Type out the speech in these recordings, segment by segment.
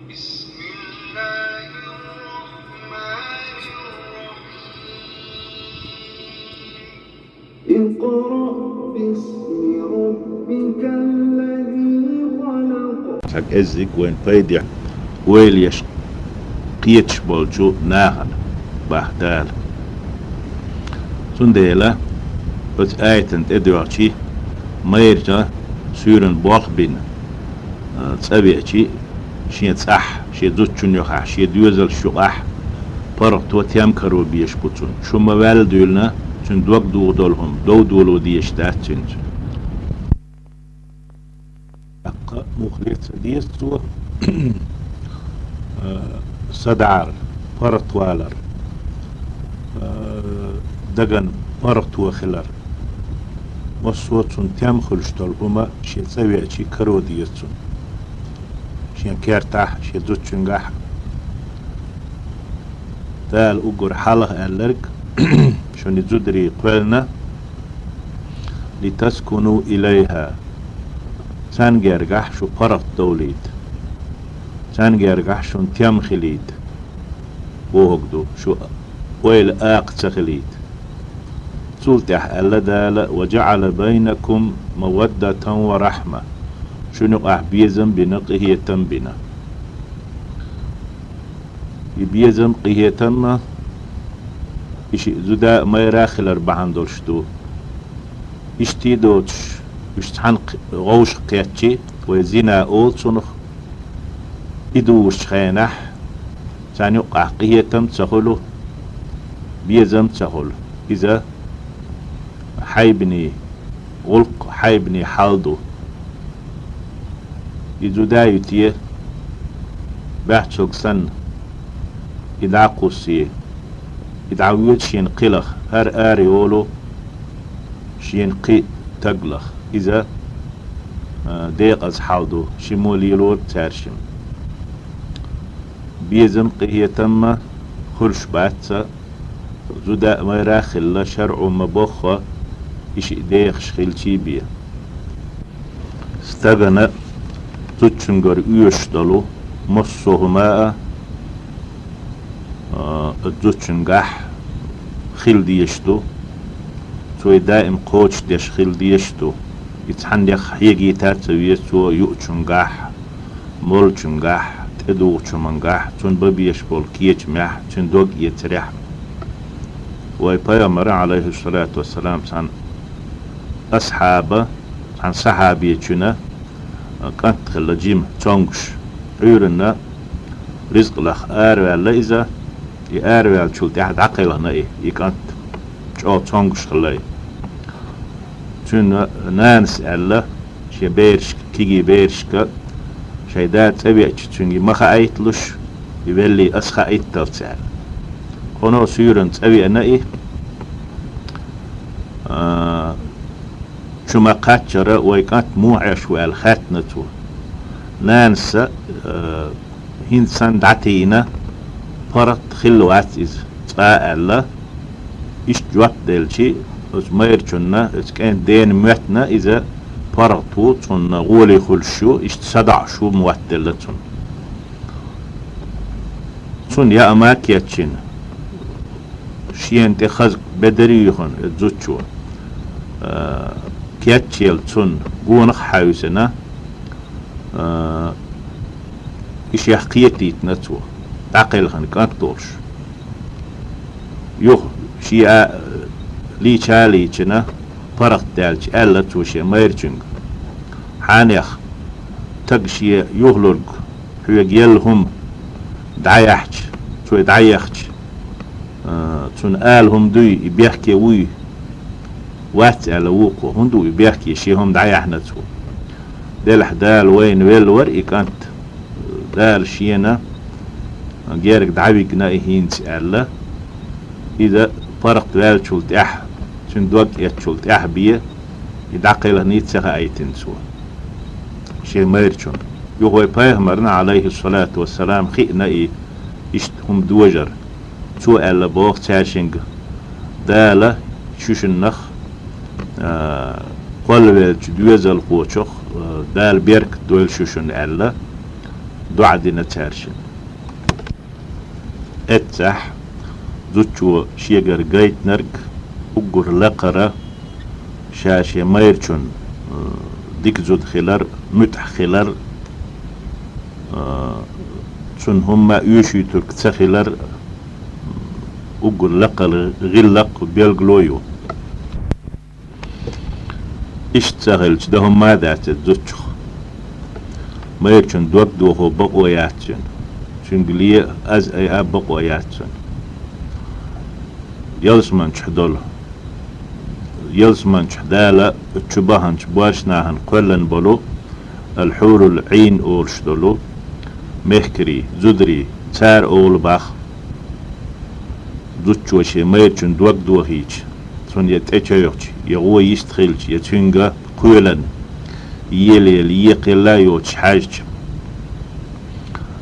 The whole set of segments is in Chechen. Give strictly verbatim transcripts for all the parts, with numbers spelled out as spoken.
بسم الله الرحمن الرحيم. اقرأ باسم ربك الذي خلق. Саг эззиг вайн пайдехь ойла еш кхеташ болчу нахана бахьа Дала. Цундела оцу аятан тӀедоьгӀчий майрача суьйранна болх бина, а, цӀа веачий, шен цӀахь, шен зудчун юкъахь, шен доьзалш юкъахь паргӀато тем каро безаш бу цунна. Шу ма ваьлла дуьйлна, цуьнан дог духу долу хӀума дов доло дезаш дац цуьнца. ТӀаккха муха ле ца деза цо, а, садаӀар, паргӀатвалар, а, даган паргӀато хилар. Массо а цунна тем хуьлуш долу хӀума шен цӀа веачий каро деза цунна. Шен кертахь, шен зудчуьнгахь. Дала уггар хьалха аьлларг, шуна и зударий кхоьллина, «لتسكنوا إليها». Цаьргергахь шу паргӀат довлийта. Цаьргергахь шуна тем хилийта. Бохург ду, шу ойла акха ца хилийта. Цул тӀаьхьа аьлла Дала: «وجعل بينكم مودة ورحمة». Шуна юкъахь безам бина, къинхетам бина. И безам, къинхетам а, и шиъ зуда а, майра а хилар бахьана долуш ду. Иштта а доцуш, уьш цхьаьна кх-, вовшах кхетчий, вай зина олу цунах, и дузучу хенахь, царна юкъахь къинхетам а ца хуьлу, безам а ца хуьлу. Иза хьайбанийн гӀуллакх, хьайбанийн хьал ду. И зуда ю те, баьхчалг санна, и дӀа а кхуссий, и дӀавоьду шена кхин лаха, хӀара ара йолу шена кхин стаг лаха. Иза, а, декъаза хьал ду, шиммо лелорг цаьршимма. Безам, къинхетам а хуьлуш бац цхьа, зуда а, майра а хилла, шарӀо ма-боххо, и шиъ дехаш хилчий бен. Стагана зудчуьнгара оьшуш долу массо а хӀума а, а, зудчуьнгахь хила дезаш ду, цо и даим кхочушдеш хила дезаш ду. И цхьаннех хьегийта а ца веза цо юучуьнгахь, моллучуьнгахь, тӀедугӀучу хӀумангахь, цунна бан безаш болу кечамехь, цуьнан дог эцарехь. Вай Пайхамара, Ӏалайхиссалату вассалам, цхьана асхьаба, цхьана сахьабечуьна кӀант хилла жима, цомгуш. Ӏуьйранна ризкъ лаха араваьлла иза, и араваьллачул тӀаьхьа дӀакхелхина и, и кӀант, чӀогӀа цомгуш хилла и. Цуьнан нанас аьлла шен берашка, кегий берашка, шайн да цӀа веача, цуьнга ма хаийталаш, и веллий ас хаийталц аьлла. Кхуьнан суьйранна цӀа веана и, а, чу ма-кхаччара вай кӀант муха Ӏеш ву аьлла хаьттина цо. Нанас а, а, хӀинца санна дӀатийна, паргӀат хилла вац иза цкъа а аьлла, иштта жоп делчий, оцу майрачунна, оцу кӀентан дена моьттина иза паргӀат ву, цунна гӀоле хуьлуш ю, иштта садоӀуш ву моттаделла цунна. Цунна яа ма кечйина. Шена тӀе хаза бедар юьйхина оцу зудчо. А, кечъелла цунна гонах а хьаьвсина, а, и шех кхетийтина цо, дӀакхелхина кӀант долуш. Юха шен а лийча а лийчина, паргӀат даьлча, аьлла цо шен майрачуьнга: «Хьанех, стаг шен юхалург хьоьга елла хӀума дӀаяьхьча, цо и дӀаяьхча, а, цунна ала хӀума дуй, и бехке вуй?» «Вац», — аьлла вукхо. «ХӀунда ву и бехке, шен хӀума дӀаяьхьна цо?» «Делахь Дала вайна велла вара и кӀант, Дала шена герга дӀавигна и хӀинца», — аьлла. Иза паргӀат ваьллачул тӀаьхьа, цуьнан дог эцначул тӀаьхьа бен, и дӀакхелхиний ца хаийтина цо шен майрачунна. Юха вай Пайхамарна, Ӏалайхиссалату вассалам, хиъна и иштта хӀума дожар. Цо аьлла боху цаьршинга: «Дала шуьшиннах, а, кхоллавеллачу доьзалхочух, а, Дала беркат дойла шуьшинна», — аьлла. доӀа дина цаьршинна. Эццахь зудчо шегара гайтинарг уггар лакхара, ша шен майрачун, э, дика зуда хилар, муьтӀахь хилар, э, цунна хӀумма оьшуьйтург ца хилар, уггар лакхара гӀиллакх, билгало ю. Иштта ца хилча, дан хӀумма а дац иза зудчух. Майрачун дог дохо бакъо яц цуьнан. Цуьнга ле а, аз айа а бакъо яц цуьнан. Ялсаманчохь долу. Ялсаманчохь Дала чу баханчу боьрша нахана кхоьллина болу, ал-хьурул Ӏийн олуш долу мехкарий, зударий, цара олу боху. Зудчо шен майрачун дог дохийча, цунна я тӀечевхьча, я гӀо йист хилча, я цуьнга кхоьлина, елаелла, екхаелла йоцуш хьаьжча,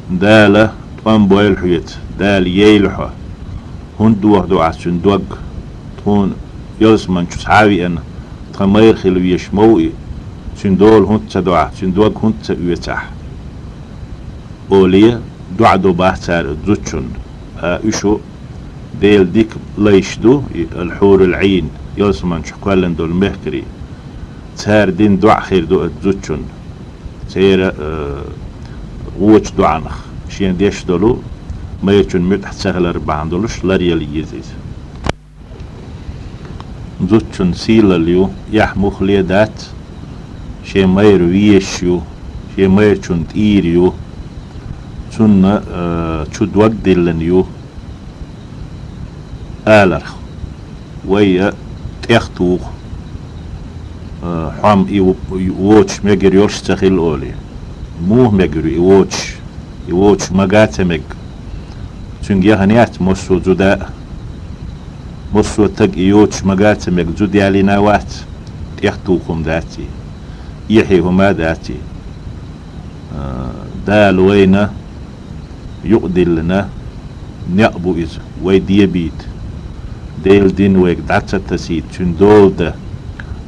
Дала тӀом бойла хьоьца, Дала йойла хьо. ХӀунда дохадо ахь цуьнан дог? Тхуна ялсаманчу схьа а веана, тхан майра хила везаш ма ву и. Цуьнан дола хӀунда ца до ахь, цуьнан дог хӀунда ца оьцу ахь? Олий, доӀа до боху цара зудчунна. Ткъа уьш Делан дика лайш ду, и ал-хьурул Ӏийн, ялсаманчохь кхоьллина долу мехкарий. Цара дина доӀа хир ду оцу зудчунна. Церан, э, вочу доӀанах, шена деш долу, майрачун муьтӀахь ца хилар бахьана долуш ларъяла еза иза. Зудчун сийлалла ю, эхь муххале дац, шен майра везаш ю, шен майрачунна тӀера ю, цунна, э, чу дог диллина ю, аларх. Вай я тӀех туху, э, хьом и в-, и вочуш мегар йолуш ца хилла олий. Муха мегар ю и вочуш? И вочуш мага а ца мега. Цуьнга яхана яц массо а зуда а. Массо а таг и йоцуш мага а ца мега, зуда ялийна а вац, тӀех туху хӀума дац и, эхье хӀума а дац и. А, Дала вайна юкъадиллина некъ бу иза, вай дебийта. Делан дин вайга дӀа ца тасийта, цуьнан дола дан,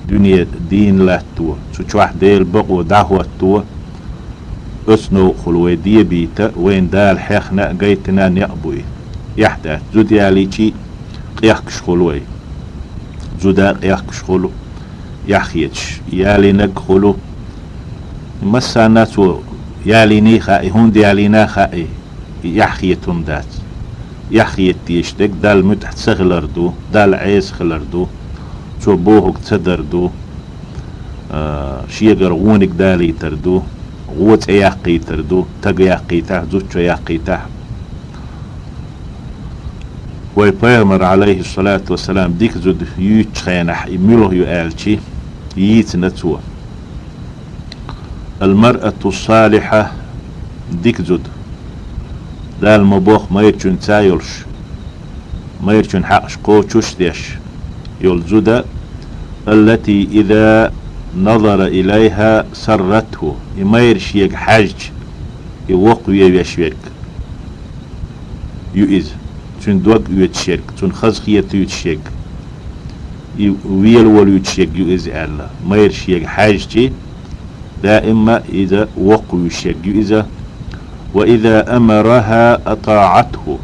дуьне дийна латто, цу чохь Делан бакъо дӀахӀотто, оцу новкъахула вай дебийта, вайна Дала хьехна а, гайтина а некъ бу и. Эхь дац, зуда ялийчий а къехкаш хуьлу вай. Зуда а къехкаш хуьлу, эхь хеташ ялийнарг хуьлу. Массарна а цо ялийний хаьа, хӀунда ялийна а хаьа, и эхь хета хӀума дац. Эхь хета дезаш дерг Далла муьтӀахь ца хилар ду, Далла Ӏеса хилар ду, Цо бохург ца дар ду, а, шегара гӀониг далийтар ду, гӀо цӀе яккхийтар ду, тага яккхийтахь, зудчо яккхийтахь. Вай пайхамар, Ӏалайхиссалату вассалам, дика зуда юьйцучу хенахь, и муьлха ю аьлчи, йийцина цо. Ал-маръату салихьа, дика зуда. Дала ма бохху майрачуьнца йолуш, майрачун хьакъаш кхочуш а деш йолу зуда, аллати иза назара илайхьа сарратху, и майра шега хьаьжча, и воккхаве веш верг ю иза, цуьнан дог оьцуш ерг, цунна хазахетуьйтуш ерг, и велаволуьйтуш ерг ю иза аьлла. Майра шега хьаьжчи, даимма иза воккхавуьйш ерг ю иза. Ва иза амарахьа атаӀатху.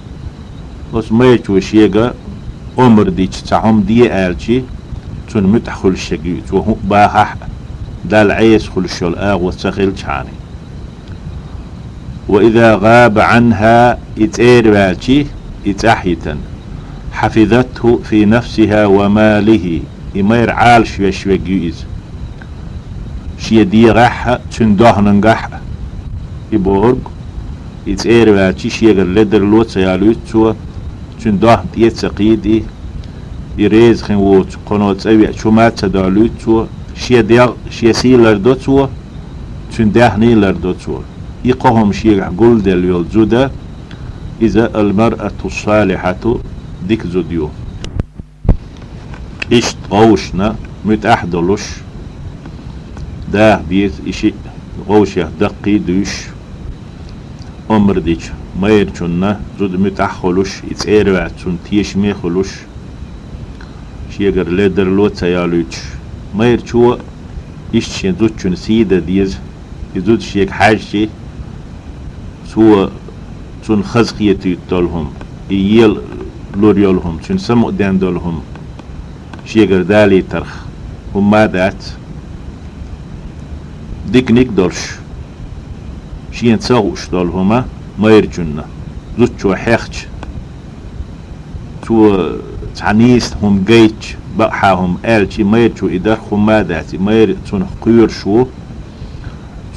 Оцу майрачо шега омра дича, цхьа хӀума де аьлчи, цунна муьтӀахь хуьлуш ерг ю иза. Цо хӀун а бахахь а, Далла Ӏеса хуьлуш йолу агӀо ца хилчхьана. Ва иза гӀаба Ӏанхьа, и цӀера ваьлчи, и цӀахь йитан, хьафизатху фи нафсихьа ва малихьи, и майра Ӏалаш веш верг ю иза. Шен дегӀахь а, цуьнан дохьнангахь а, и бохург, и цӀера ваьлчи, шегара ледарло а ца ялуьйту цо, цуьнан дохьна тӀе а ца кхийда и, и реза хин воцу кхуьнан цӀа веача хӀума а ца долуьйту цо, шен дегӀ, шен сий лардо цо, цуьнан даьхний лардо цо. И кхо хӀума шегахь гулделла йолу зуда, иза ал-маръату салихьату, дика зуда ю. Иштта вовшашна муьтӀахь а долуш, даха деза и шиъ, вовшех даккхий а дуьйш, омра дича, майрачунна зуда муьтӀахь а хуьлуш, и цӀера ваьлча цунна тешаме а хуьлуш, шегара ледарло а ца йолуьйтуш, майрачо иштта шен зудчун сий дан деза, и зуда шега хьаьжчи, цо цунна хазахетийта долу хӀума, и ела лур йолу хӀума, цуьнан самукъаден долу хӀума шегара далийтарх хӀумма а дац. Диканиг а долуш, шена ца хууш долу хӀума майрачунна, зудчо хьехча, цо цхьа нийса хӀума гайтча, бакъахьа хӀума аьлча, и майрачо и дарх хӀумма а дац, и майра цунах кхоьруш ву,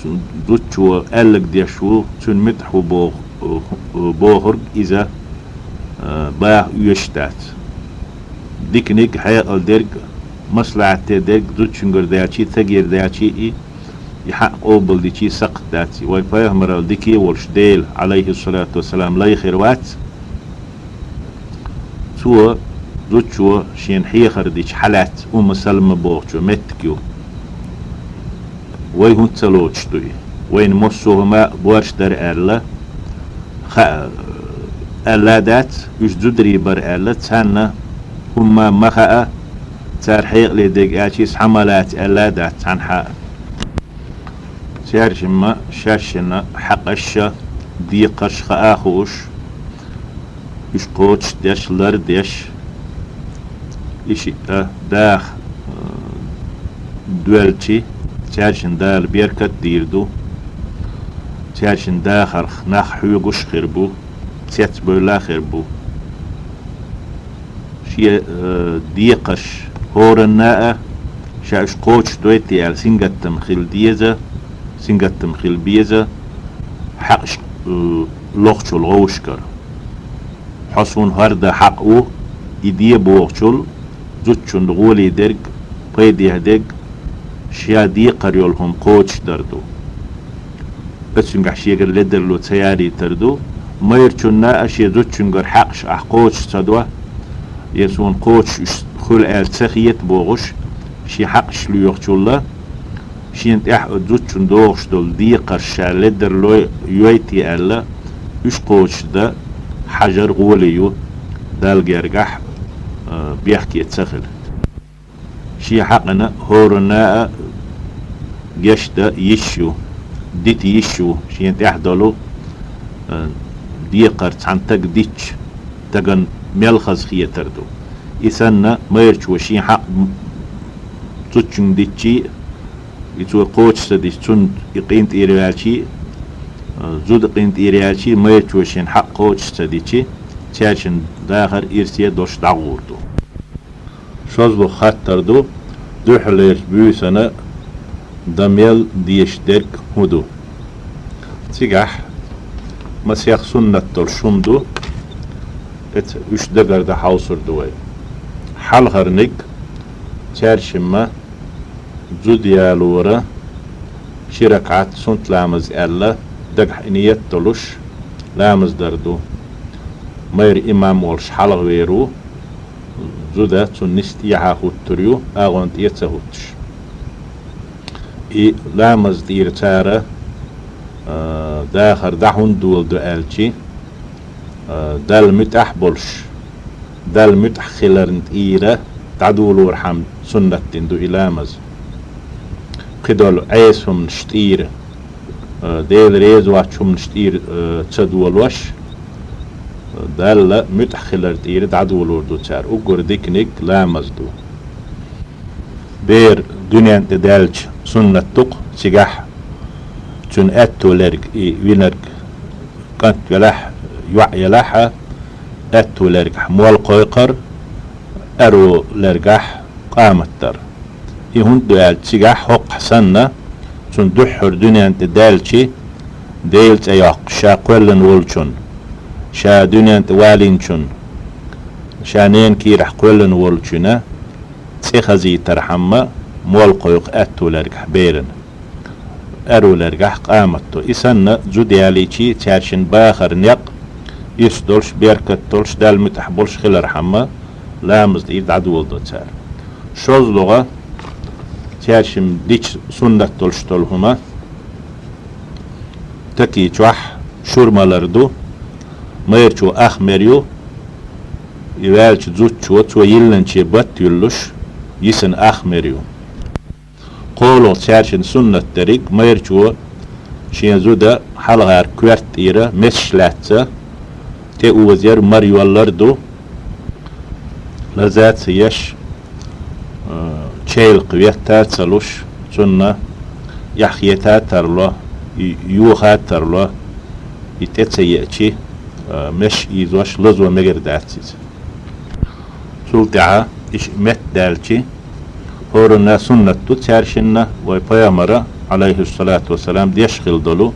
цу-, зудчо аьлларг деш ву, цуьнан муьтӀахь ву боху-, бохург иза, а, баха оьшуш дац. Диканиг, хьекъал дерг, маслахьате дерг, зудчуьнгара даьлчий, цигара даьлчий и, и хьакъ къобалдичий сакхт дац. Вай пайхамарал дика а волуш Дела, Ӏалайхиссалату вассалам, лай хир вац. Цо, зудчо шена хьехар дича хьалаьцна Умму Салама бохучо меттиг ю. Вай хӀунда ца лоцуш ду и? Вайна массо а хӀума борш дара аьлла, хаа, аьлла а дац, уьш зударий бара аьлла, царна хӀумма ма хаьа, цара хьекъале дерг аьлча, иза хьан ма лаца аьлла а дац цхьанхьа а. Цаьршимма шаьшшинна хьакъаш а, декхарш а хаа а хууш, уьш кхочушдеш, лардеш, и шиъ а даха, э, доьлчи, цаьршинна Дала беркат а дийр ду, цаьршинна дахарх нах хьоьгуш а хир бу, цецбевлла а хир бу. Шен, э, декхарш хӀоранна а, ша уьш кхочушдойтий аьлла, сингаттам хила деза, сингаттам хила беза, хьакъаш, э, лохучул гӀовшкара. Хьо суна хӀара дан хьакъ ву, и де бохучул, зудчунна гӀоле дерг, пайдехь дерг, ша декхар йолу хӀума кхочушдар ду. Оцуьнгахь шегара ледарло ца ялийтар ду, майрачунна а шен зудчуьнгара хьакъаш ахь кхочуш ца до, я суна кхочуш уьш хуьлу аьлла ца хета бохуш, шен хьакъаш лоьхучул а, шена тӀехь оцу зудчунна догӀуш долу декхарш ша ледарло йойтий аьлла, уьш кхочушдан хьажар гӀоле ю, Далла гергахь, а, бехке ца хила. Шен хьакъана хӀоранна а гечдан йиш ю, дита йиш ю, шена тӀехь долу, а, декхар цхьана стага дитча, стагана мел хазахетар ду. И санна, майрачо шен хьакъ зудчуьнга дитчий а, и цо кхочуш ца дича, цунна и къинтӀера ваьлчий а, зуда къинтӀера яьлчий а, майрачо шен хьакъ кхочуш ца дичи, цаьршинна дахар ирсе долуш дӀагӀур ду. ШозлагӀа хаттар ду: дуьххьарлерчу буьйсанна дан мел дезаш дерг хӀун ду? Цигахь масех суннат долуш хӀума ду, эца уьш дагардан хьовсур ду вай. Хьалхарниг, цаьршимма зуда ялора, ши ракаӀат суннат ламаз аьлла, дагахь и ниет долуш, ламаз дар ду. Майра имам волуш хьалхавер ву, зуда цунна нисса тӀехьа хӀуттур ю, агӀон тӀе ца хӀуттуш. И ламаз тӀера цара, а, дахар дӀа хӀунда доладо аьлчи, а, Далла муьтӀахь а болуш, Далла муьтӀахь хиларна тӀера дӀадолорхьама суннат дина ду и ламаз. Кхидолу Ӏеса хӀуманаш тӀера, а, Дела реза воцчу хӀуманаш тӀера, а, ца долош, Далла муьтӀахь хилар тӀера дӀадолор ду цара. Уггар диканиг ламаз ду. Бер дуьнен тӀе даьлча суннат ду-кх цигахь, цуьнан аьтто лерг и винарг, кӀант велахь, йоӀ елахь а, аьтто лергахь мол кхойкхар, аьрру лергахь къамат дар. И хӀунда ду аьлча, цигахь хӀокхахь санна, цунна дуьххьара дуьнен тӀе даьлчи, Делан цӀе йоккхуш, ша кхоьллина волчун, ша дуьнен тӀе валийначун, ша ненан кийрахь кхоьллина волчуьнан цӀе хазийтархьама, мол кхойкху аьтто лергахь берана, аьрру лергахь къамат до. И санна, зуда ялийчий, цаьршинна бахар некъ ирс долуш, беркат долуш, Далла муьтӀахь болуш хилархьама, ламаз тӀера дӀадоладо цара. ШозлагӀа, цаьршимма дича суннат долуш долу хӀума, таки чохь шура малар ду, майрачо ах мер ю, и ваьллачу зудчо, цо йиллинче батт юьллуш, йисина ах мер ю. КхоалгӀа цаьршинна суннат дерриг, майрачо Шен зуда хьалхара коьрта тӀера месаш лаьцна, тӀе оза яр, мара йоаллар ду, лаза ца еш, а, чайла кхы ветта а ца луш, цунна эхь хета а тарло, и йоха а тарло, и тӀе ца еачи, а, месаш ийзош лазо мегар дац иза. Цул тӀаьхьа иштта метта даьлчи, хӀоранна суннат ду цаьршинна, вай пайхамара, Ӏалайхиссалату вассалам, деш хилла долу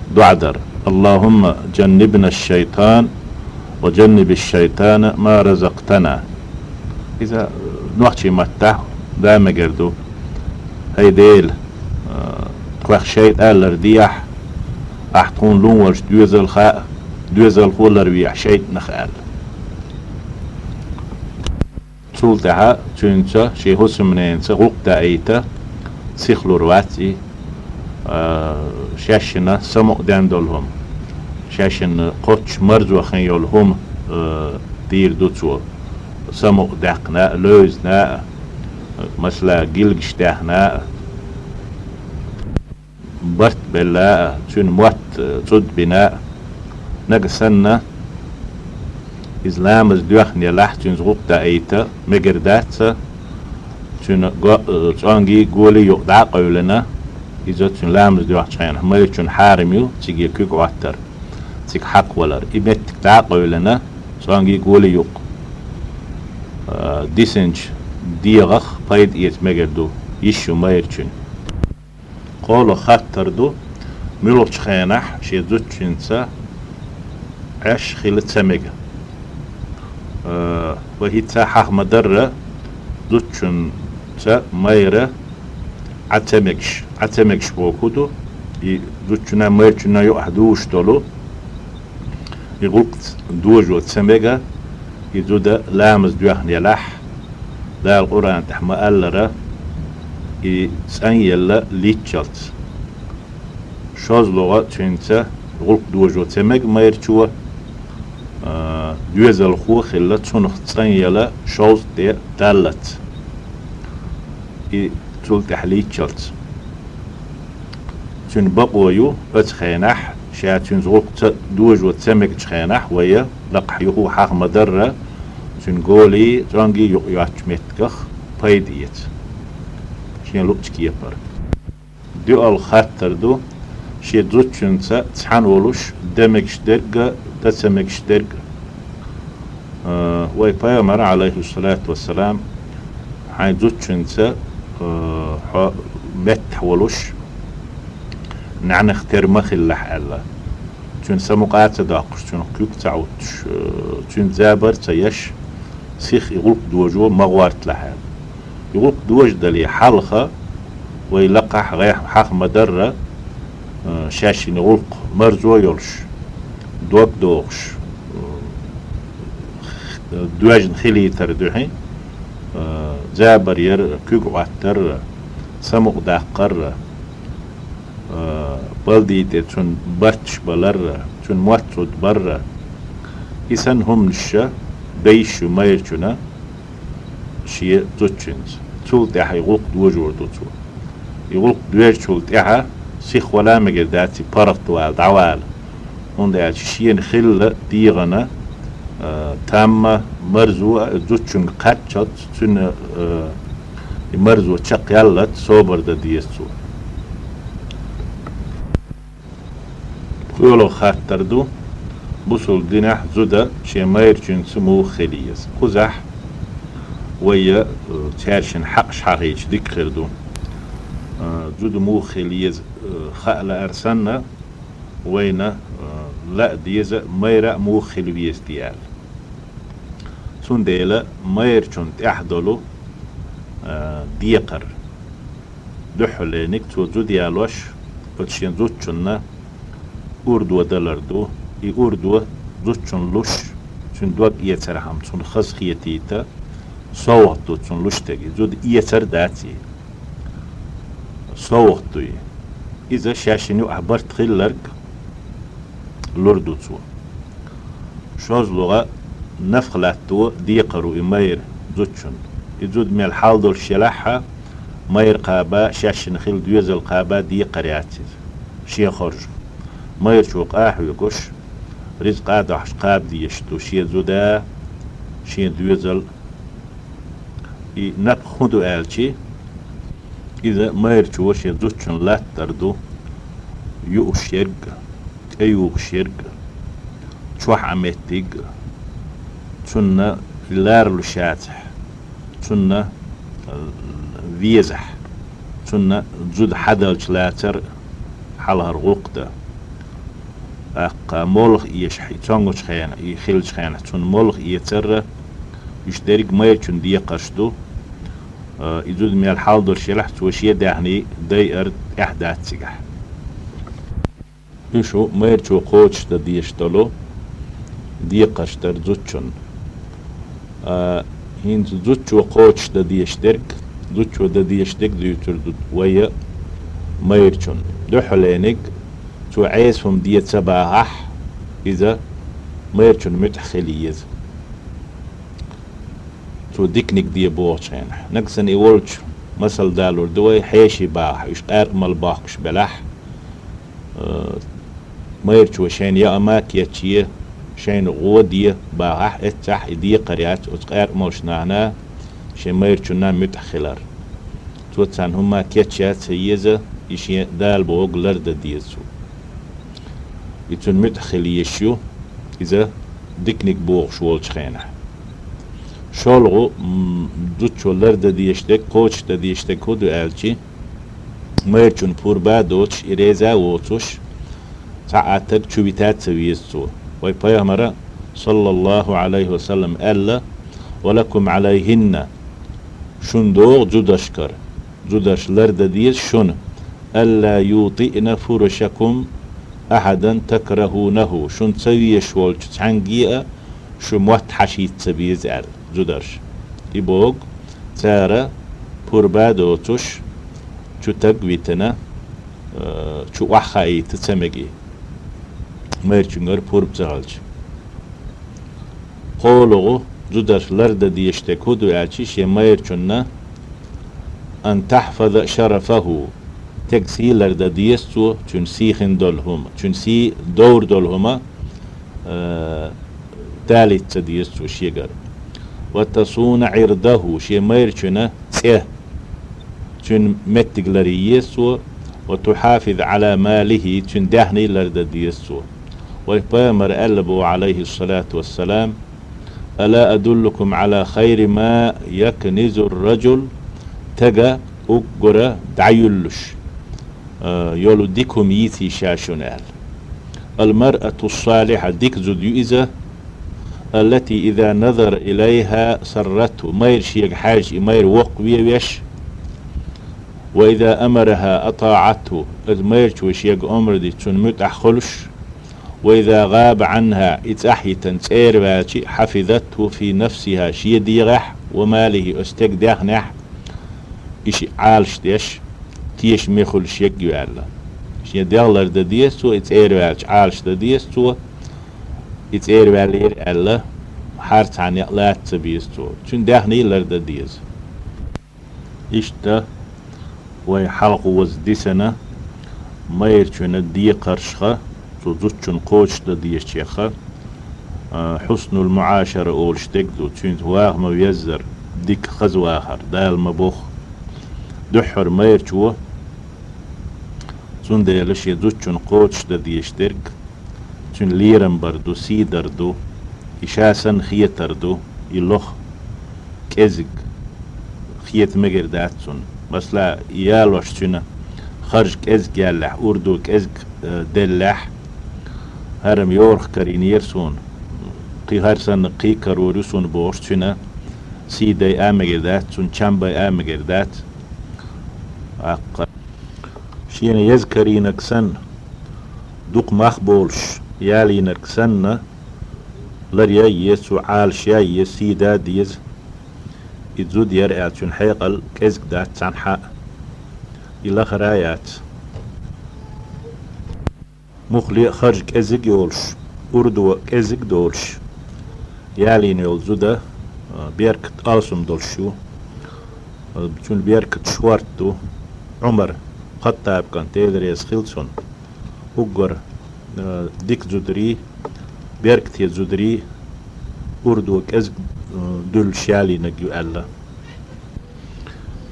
доӀа дар: «Аллахумма жаннибна шайтан ва жанниби шайтана ма разактана». Иза, э, нохчийн маттахь да мегар ду: «ХӀай Дела, э, тхох шайтӀа лардехь, ахь тхуна лун волчу доьзалха а, доьзалхо ларвехь шайтӀанах», аьлла. Цул тӀаьхьа цуьнца шен хӀусамненаца гӀуллакх даийта сихлур вац и, а, шаьшшина самукъа ден долу хӀума, шаьшшина кхоччуш марзо хин йолу хӀума, а, дийр ду цо, самукъа даьккхина а, левзина а, масала, гилгаш даьхна а. Барт белла а, цуьнан мотт, э, цӀуд бина а, нагахь санна, иза ламаз доьхна елахь, цуьнца гӀуллакх даийта мегар дац, цуьнан го-, э, цӀонгий, голий юкъ дӀа а къевлина, иза цуьнан ламаз доьхначу хенахь майрачунна хьарам ю цига куьг Ӏоттар, цига хьакхавалар. И меттиг дӀа а къевлина, цӀонгий, голий юкъ, э, дисинчу дегӀах пайда эца мегар ду, йиш ю майрачуьнан. КхоалгӀа хаттар ду: муьлхачу хенахь шен зудчуьнца Ӏаш хила ца мега? Э, вай хӀинца хьаха ма-дарра, зудчуьнца майра Ӏа ца мегаш, Ӏа ца мегаш бохург хӀун ду? И зудчунна, майрачунна юкъахь дуьйш долу и гӀуллакх дожо ца мега, и зуда ламаз доьхна елахь, Дала Къуръан тӀехь ма-аллара, и цӀанъелла лийччалц. ШозлагӀа цуьнца гӀуллакх дожо ца мега майрачо, а, доьзалхо а хилла, цунах цӀанъелла шовзткъа де даллалц. И цул тӀаьхьа лийччалц. Цуьнан бакъо ю, оцу хенахь, ша цуьнца гӀуллакх ца, дожо ца мегачу хенахь, вай лакхахь юха хьаха ма-дарра, цуьнан голий, цӀонгий юкъ йоцчу меттигах пайда эца шен луъучу кепара. ДоьалгӀа хаттар ду: шен зудчуьнца цхьаьна волуш, дан мегаш дерг а, дан ца мегаш дерг а. Э, вай пайхамара, Ӏалайхиссалату вассалам, хьайн зудчуьнца, э, хьо меттахь волуш, нӀаьнах тера ма хилалахь аьлла. Цуьнан самукъа а ца доккхуш, цунах куьг ца Ӏуттуш, э, цуьнца забар а ца еш, сиха и гӀуллакх дожо ма гӀорталахь аьлла. И гӀуллакх дожадале хьалха, вай лакхахь, гӀеххьа, хьаха ма-дарра, э, шаьшшинна гӀуллакх марзо йолуш, дог дохуш, э, доьжна хилийтар дуьхьа, э, забар яр, куьг Ӏоттар, самукъа даккхар, э, балдий тӀе цуьнан барташ балар, цуьнан мотт цӀуд бар. И санна хӀуманаш дан йиш ю майрачунна шен зудчуьнца. Цул тӀаьхьа и гӀуллакх дожор ду цо. И гӀуллакх доьжначул тӀаьхьа сиха вала мегар дац и паргӀатвала, дӀавала. ХӀунда аьлча шена хилла дегӀана, э, тамма марзо а зудчуьнга кхаччалц, цуьнан, э, и марзо чекхъяллалц собар дан деза цо. ПхоьалгӀа хаттар ду: бусалба динехь зуда шен майрачуьнца муха хила еза? Кхузахь вай, э, цаьршинна хьакъаш хьахийча дика хир ду. Э, зуда муха хила еза, э, хаа лаьара санна, вайна, э, лаа деза, майра а муха хила веза те аьлла. Цундела майрачунна тӀехь долу, э, декхар дуьххьалениг цо зуда ялош, оцу шен зудчунна урдо далар ду. И урдо зудчунна луш, цуьнан дог эцархьама, цунна хазахетийта, совгӀат ду цунна луш дерг. И зуда эцар дац и. СовгӀат ду и. Иза шаьшшинна юкъахь барт хилларг лур ду цо. ШозлагӀа нафха латто декхар ву и майра зудчунна. И зуда мел хьал долуш елахьа, майра кхаба, шаьшшинна хилла доьзал кхаба декхар яц иза. шен харжа. Майрачо къахьоьгуш, ризкъа а дахьаш кхаба дезаш ду шен зуда, шен доьзал. И напха хӀун ду аьлча, иза майрачо шен зудчун латтар ду, юуш ерг, тӀеювхаш ерг, чохь а меттиг, цунна ларалуш яцахь, цунна, э, везахь, цунна зуда хьадалча лацар хьалхара гӀуллакх дан. ТӀаккха молха эшахь, и цомгучу хенахь, и хиллачу хенахь цунна молха эцар а, уьш дерриг майрачун декхарш ду. Э, и зуда мел хьалдолуш елахь, цо шен даьхний дайар тӀехь дац цигахь. Уьш ду майрачо кхочушдан дезаш долу декхарш дар зудчун. А, хӀинца зудчо кхочушдан дезаш дерг, зудчо дан дезаш дерг дуьйцур ду вай майрачун. Дуьххьалениг, цо Ӏеса хӀума де ца бахахь, иза майрачун муьтӀахь хила еза. Цо диканиг де бохучу хенахь. Нагахь санна и волчу масал далур ду вай, хьеший бахахь, уьш къаьркъа мала бохкуш белахь, э, майрачо шайна яа ма кечъе, шайна гӀо де бахахь, эццахь и декхар яц оцу къаьркъа молчу нахана шен майрачунна муьтӀахь хилар. Цо царна хӀумма кечъян ца еза, и шен Дала бохург лардан деза цо. И цунна муьтӀахь хила езаш ю, иза диканиг бохуш волчу хенахь. ШолгӀа, м, зудчо лардан дезаш дерг, кхочушдан дезаш дерг хӀун ду аьлча, майрачун пурба а доцуш, и реза а воцуш, цхьа а таг чу вита а ца веза цо. Вай пайхамара, саллаллаху Ӏалайхи ва саллам, аьлла: «Ва лакум Ӏалайхинна», шуна догӀу зударшкара, зударша лардан деза шуна, «алла ютиъна фурушакум ахьадан такрахунаху», шуна ца везаш волчу цхьаьнгге а шу мотт хьашийта ца беза аьлла, зударша. И боху, цара пурба а доцуш, чу таг а витина, э, чу охьахаийта ца мега и, майрачуьнгара пурба ца хилча. КхоалгӀа, зударша лардан дезаш дерг хӀун ду аьлча, шен майрачунна, «ан тахьфаза шарафаху», стеган сий лардан деза цо, цуьнан сий хин долу хӀума, цуьнан сий довр долу хӀума, э, далийта ца деза цо шегара. «Ва тасуна Ӏирдаху», шен майрачуьнан цӀе, цуьнан меттиг ларъян еза цо, «ва тухьафиза Ӏала малихи», цуьнан даьхний лардан деза цо. Вай пайхамара аьлла боху, Ӏалайхиссалату вассалам: «Ала адуллукум Ӏала хайри ма якнизур раджул», стага уггара дӀаюьллуш, э, йолу дика хӀума йийций ша шуна аьлла. «Ал-маръату ссалихьа», дика зуда ю иза, «аллати иза назара илайхьа сарратху», майра шега хьаьжча и майра воккхаве веш, «ва иза амарахьа атаӀатху», иза майрачо шега омра дича цунна муьтӀахь хуьлуш, «ва иза гӀаба Ӏанхьа», и цӀахь йитина цӀера ваьлча, «хьафизатху фи нафсихьа», шен дегӀехь, «ва малихьи», оцу стеган даьхнехь, и шиъ Ӏалаш деш, тешаме хуьлуш ерг ю аьлла. Шен дегӀ лардан деза цо, и цӀера ваьлча Ӏалаш дан деза цо, и цӀера ваьллера аьлла, хьарцхьа некъ лаца ца беза цо. Цуьнан даьхний лардан деза. Иштта вай хьалхоза дисина майрачуьнан декхаршха, цу зудчун кхочушдан дезачеха, а, хьуснул муӀашара олуш дерг ду, цуьнца ваха ма-веззара, дика хаза вахар, Дала ма-бохху. Дуьххьара майрачо, цундела шен зудчун кхочушдан дезаш дерг, цуьнан лерам бар ду, сий дар ду, и ша санна хетар ду, и лоха, кӀезиг хета мегар дац цунна. Масала, ялош цуьнан харж кӀезиг яьллехь, урдо кӀезиг, э, деллехь, хӀара-м йорах карийнера суна, кхин хӀара санна кхин карор ю суна бохуш, цуьнан сий дайа а мегар дац, цунна чам байа а мегар дац. ТӀаккха шена еза карийнарг санна, дукха мах болуш ялийнарг санна, ларъян еза цо, Ӏалашъян еза, сий дан деза. И зуда яра аьлла, цуьнан хьекъал кӀезиг дац цхьанхьа а. И лахара а яц. Муххале а харж кӀезиг а йолуш, урдо кӀезиг а долуш, ялийна йолу зуда, а, беркат алсам долуш ю. Цуьнан беркат шорта ду. Ӏумар, Хаттаб кӀант, Дела реза хила цунна, Уггар, э, дика зударий, беркате зударий урдо кӀезига, э, дуьллуш ялийнарг ю аьлла.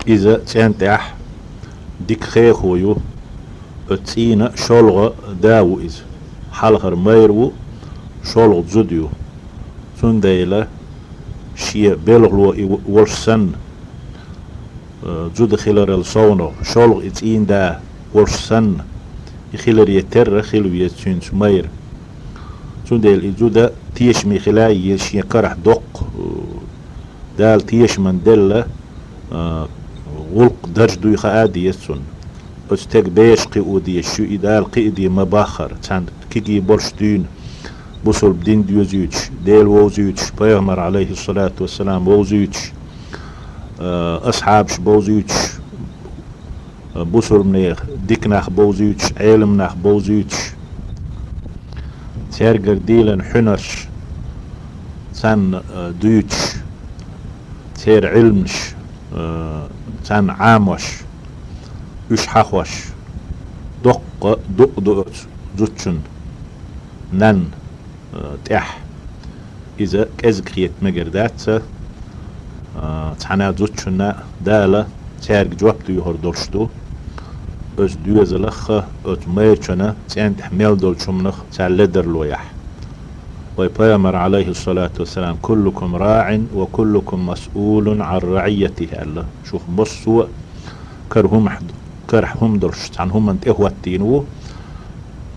Иза цӀен тӀехь дика хехо ю, оцу цӀийнан шолгӀа да ву иза. Хьалхара майра ву, шолгӀа зуда ю. Цундела шен белхало и волуш санна, э, зуда хиларал совнагӀа, шолгӀа и цӀийнан да волуш санна, и хиларе терра хила веза цуьнца майра. Цундела и зуда тешаме хила а еза шен карахь доккха, э, Дала тешаман делла, э, гӀуллакх дарж дуй хаа а деза цунна. Оцу стеган беша кхио дезаш ю, и Дала кхиаде ма-баххара, цхьаьна кегий болуш дуьйна, бусалба дин доьзуьйтуш, Дела вовзуьйтуш, пайхамар, Ӏалайхиссалату вассалам, вовзуьйтуш, э, асхьабаш бовзуьйтуш, э, бусалбанех дика нах бовзуьйтуш, Ӏелам нах бовзуьйтуш, цаьргара дийлина хьуьнарш царна, э, дуьйцуш, церан Ӏилманаш, э, царна Ӏамош, уьш хьахош, доккха дукъ ду оцу зудчун нанна, э, тӀехь. Иза кӀезиг хета мегар дац, э, цхьана зудчунна Дала цаьрга жоп доьхур долуш ду. Оцу доьзалах а, оцу майрачунна цӀен тӀехь мел долчу хӀуманах цара ледарло яхь. Вай пайхамар, Ӏалайхиссалату вассалам: «Куллукум раӀин ва куллукум масъулун Ӏан раӀийятихи», аьлла. Шух массо а кара хӀума, карахь хӀума долуш, цхьана хӀуманна тӀехӀоттийна ву,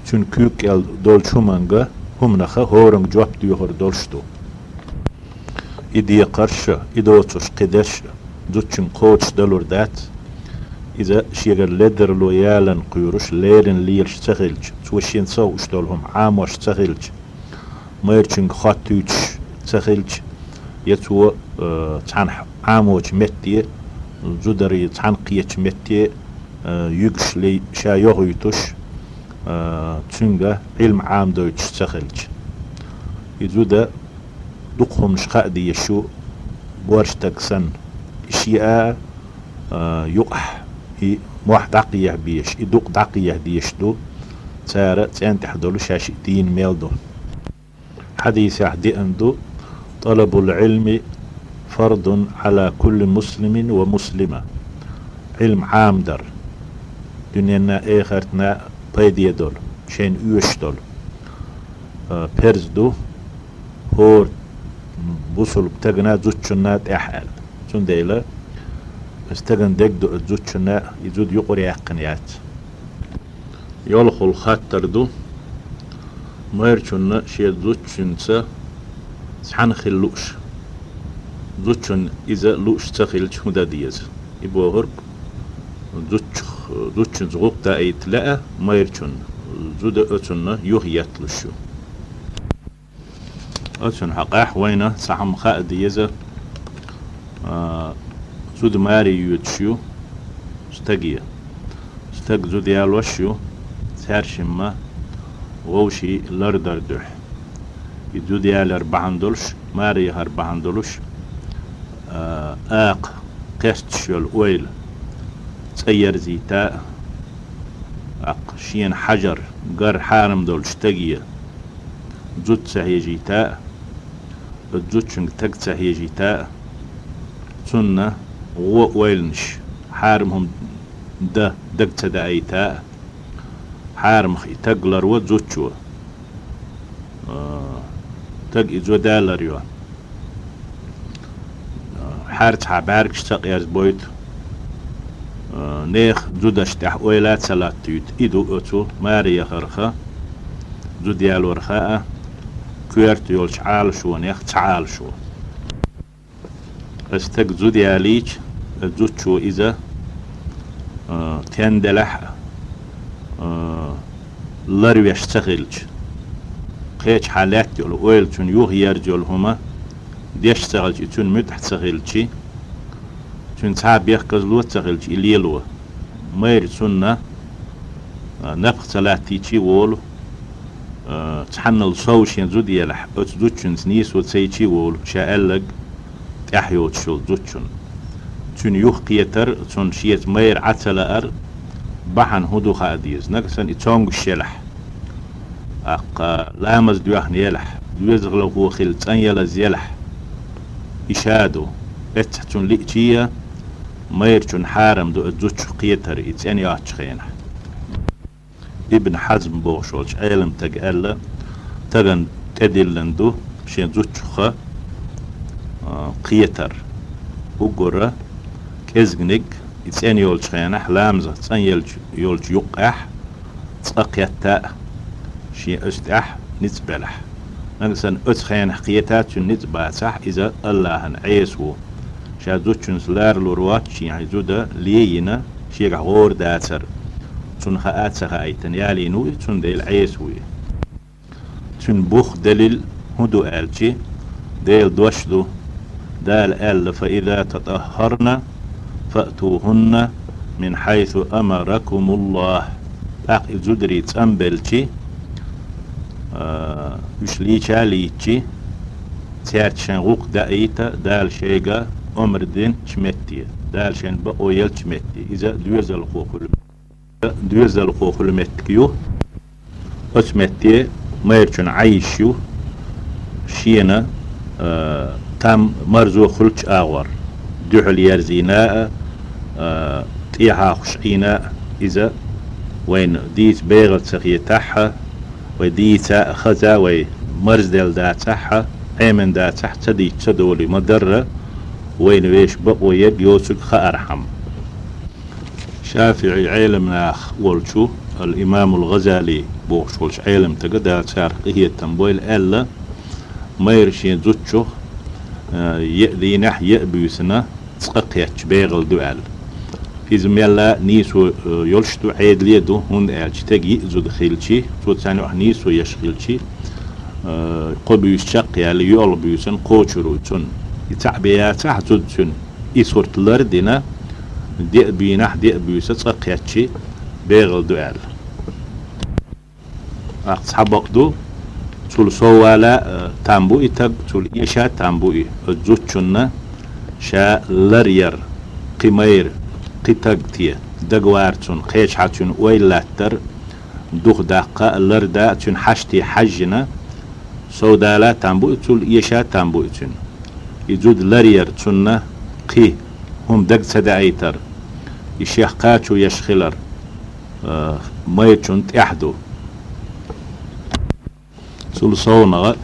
цуьнан куьйга кӀел долчу хӀуманга, хӀуманах а хӀоранга жоп доьхур долуш ду. И декхарш а, и доцурш кхидерш а зудчуьнга кхочушдалур дац. Иза шегара ледарло ялан кхоьруш, леррина лелаш ца хилча, цо шен совгӀуш долу хӀума Ӏамош ца хилча, майрачуьнга хоттуьйтуш ца хилча, я цо, э, цхьана Ӏамочу метте, зударий цхьаьна кхечу метте, э, юьгуш лей ша йохуьйтуш, э, цуьнга Ӏилма Ӏамадойтуш ца хилча. И зуда дукха хӀуманаш хаа дезаш ю, борша стаг санна. И шиъ а, а, юкъахь и мохь дӀакхехьа безаш, и дукъ дӀакхехьа дезаш ду, цара цӀен тӀехь долу шаьш дийна мел ду. Хьадисехь деана ду: «Талабул Ӏилми фардун Ӏала кулли муслимин ва муслима». Ӏилма Ӏамадар, дуьненна а, эхартна а пайде долу, шайна оьшуш долу, а, перз ду хӀора бусалба стагана, зудчунна тӀехь аьлла. Цундела стагана дегдо зудчунна и зуда юкъара яьккхина яц. Йолхула хаттар ду: майрачунна шен зудчуьнца цхьаьна хила лууш, зудчунна иза лууш ца хилча, хӀун дан деза? И бохург, зудчух-, зудчуьнца гӀуллакх даийта лаьа майрачунна, зуда оцунна юхаетталуш ю. Оцунна хьокъехь вайна цхьа хӀума хаа деза, а, зуда маре йоьдуш ю стаге. Стаг зуда ялош ю, цаьршимма вовшийн лардар дуьхьа. И зуда ялар бахьана долуш, маре яхар бахьана долуш, а, акха кхесташ йолу ойла цӀа ерзийта а, аккха шена хьажар, гар хьарам долчу стаге зуда ца хьежийта а, зудчуьнга стаг ца хьежийта а, цунна гӀо ойланаш, хьарам хӀума дан дага ца даийта а, хьарамах и стаг ларво зудчо. А, стаг и зуда ларйо. Хьарцахьа бӀаьргаш ца къерзабойту, а, нехан зудашна тӀехь ойла а ца латтуьйту. И ду оцу маре яхарх а, зуда ялорх а коьрта йолчу Ӏалашонех цхьа Ӏалашо. Аса стаг зуда ялийча, зудчо иза, а, тенделахь а, а, ларвеш ца хилча, кхечахьа лаьтта йолу ойла, цуьнан юхаерза йолу хӀума деш ца хилча, и цуьнан муьтӀахь ца хилча, цуьнан цхьа а бехказло ца хилча, и лело. Майра цунна, а, напха ца латтийча а волу, а, цхьаннал сов шен зуда елахь, оцу зудчуьнца нийсо ца йича а волу, ша аьлларг тӀаьхьа йоцуш йолу зудчунна. Цуьнан юхакхетар, цунна шеца майра Ӏа ца лаар бахьана хӀун ду хаа деза. Нагахь санна и цомгуш елахь, ТӀаккха ламаз доьхна елахь, доьзалхо хила цӀанъялаза елахь, и ша ду. Эццахь цунна лиъча а, майрачунна хьарам ду оцу зудчух кхетар и цӀена йоцучу хенахь. Ибн Хьазм бохуш волчу Ӏеламстага аьлла, стагана тӀедиллина ду шен зудчух а, кхетар. Уггара кӀезганиг и цӀена йолчу хенахь, ламазах цӀанъелча йолчу юккъехь, цкъа кхетта а, шен оцу тӀехь ницкъ белахь. Нагахь санна оцу хенахь кхетта а, цуьнан ницкъ бацахь, иза Аллахьан Ӏеса ву. Ша зудчуьнца ларалур воцучу хенахь и зуда лайина, шегахь гӀора дацара. Цунна хаа а ца хаийтина ялийна ву и, цундела Ӏеса ву и. Цуьнан бух, далил хӀун ду аьлча, Делан дош ду. Дала аьлла: «Фа иза татаххарна, фаътухунна мин хьайсу амаракумуллах». ТӀаккха и зударий цӀанбелча, а, уьш лийча а лийча, цаьрца шайн гӀуллакх даийта Дала шайга омра динчу метте, Дала шайна бакъо еллачу метте, иза доьзалхо хуьлу. Доьзалхо хуьлу меттиг ю. Оцу метте майрачунна Ӏан йиш ю шена, а, там марзо хуьлучу агӀор, дуьхьал ерзийна а, а, тӀехьа хуьлуш Ӏийна а, иза вайна дийца бегӀал ца хетахь а, вай дийца а хаза, вай марзделла дацахь а, Ӏемина дацахь а, ца дийца ца долий ма-дарра, вайна вешан бакъо ерг йоцург хаархьама. ШафиӀи Ӏеламнах волчу, ал-Имамул ГӀазали бохуш волчу Ӏеламстага, Дала царах къинхетам бойла, аьлла: майра шен зудчух, а, еа дийнахь, еа буьйсанна цкъа кхетча бегӀал ду аьлла. Иза мелла а нийсо, а, йолуш ду, Ӏедале а ду, хӀунда аьлча стеган йиъ зуда хилча, цо царна юкъахь нийсо еш хилча, а, кхо буьйса чекхъяьлла, йоьалгӀа буьйсанна кхочур ву цунна. И цхьаъ бен яцахь зуда цуьнан, и сурт лар а дина, деа бийнахь, деа буьйса цкъа кхетча бегӀал ду аьлла. ТӀаккха цхьа бакъ ду, цул сов вала а, э, там бу и стаг, цул эша а там бу и, оцу зудчунна ша лар яр, кхин майра, кхин стаг те, дагавар цунна, кхечахьа цуьнан ойла латтар, духадаккха а, ларда а, цуьнан хьаште хьаьжжина, сов дала а там бу и, цул эша а там бу и цуьнан. И зуда лар яр цунна, кхин хӀума дага ца даийтар, и шех кхачо еш хилар, а, майрачунна тӀехь ду. Цул совнагӀа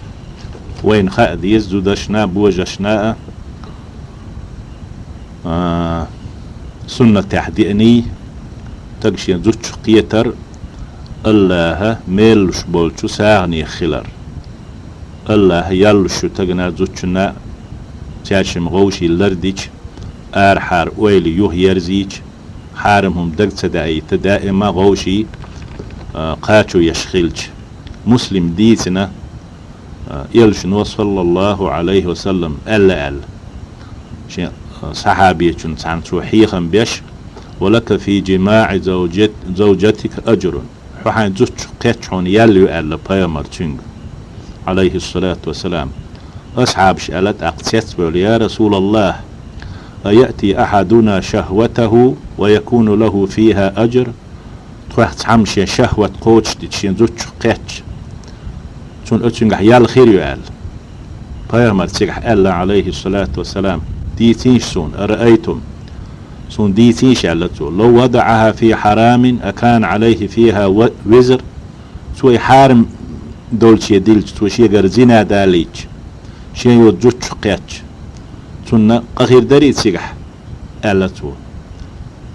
вайна хаа деза зудашна а, божашна а, а, суннатехь деаний, стаг шен зудчух кхетар, Аллаха меллуш болчу сагӀанех хилар. Аллаха яллуш ю стагана а, зудчунна а, цаьршимма гӀовший лардича, арахьара ойла юха ерзийча, хьарам хӀума дага ца даийта, даима гӀовший, а, кхачо еш хилча. Муслима дийцина, а, Элчано, саллаллаху Ӏалайхи ва саллам, аьлла аьлла. Шен, а, сахьабечун цхьаьна цо хьехам беш: «Ва лака фи жимаӀи завжат-, завжатика ажрун». Хьо хьайн зудчух кхетча хьуна ял ю, аьлла пайхамар цуьнга, Ӏалайхиссалату вассалам. Асхьабаш аьлла тӀаккха цецвевлла: «Я Расулаллах, а яъти ахьадуна шахватаху ва якуну лаху фиха ажр?» Тхох цхьамма шен шахват кхочушдича, шен зудчух кхетча, цунна оцуьнгахь ял хир ю, аьлла. Пайхамар цигахь аьлла, Ӏалайхиссалату вассалам: «Дийцийша суна, араайтум, суна дийцийша», аьлла цо, «лав вадаӀаха фи хьарамин а кана Ӏалайхи фиха ва-, визр». Цо и хьарам долче дилча, цо шегара зина далийча, шен йоцу зудчух кхетча, цунна къа хир дарий цигахь? Аьлла цо.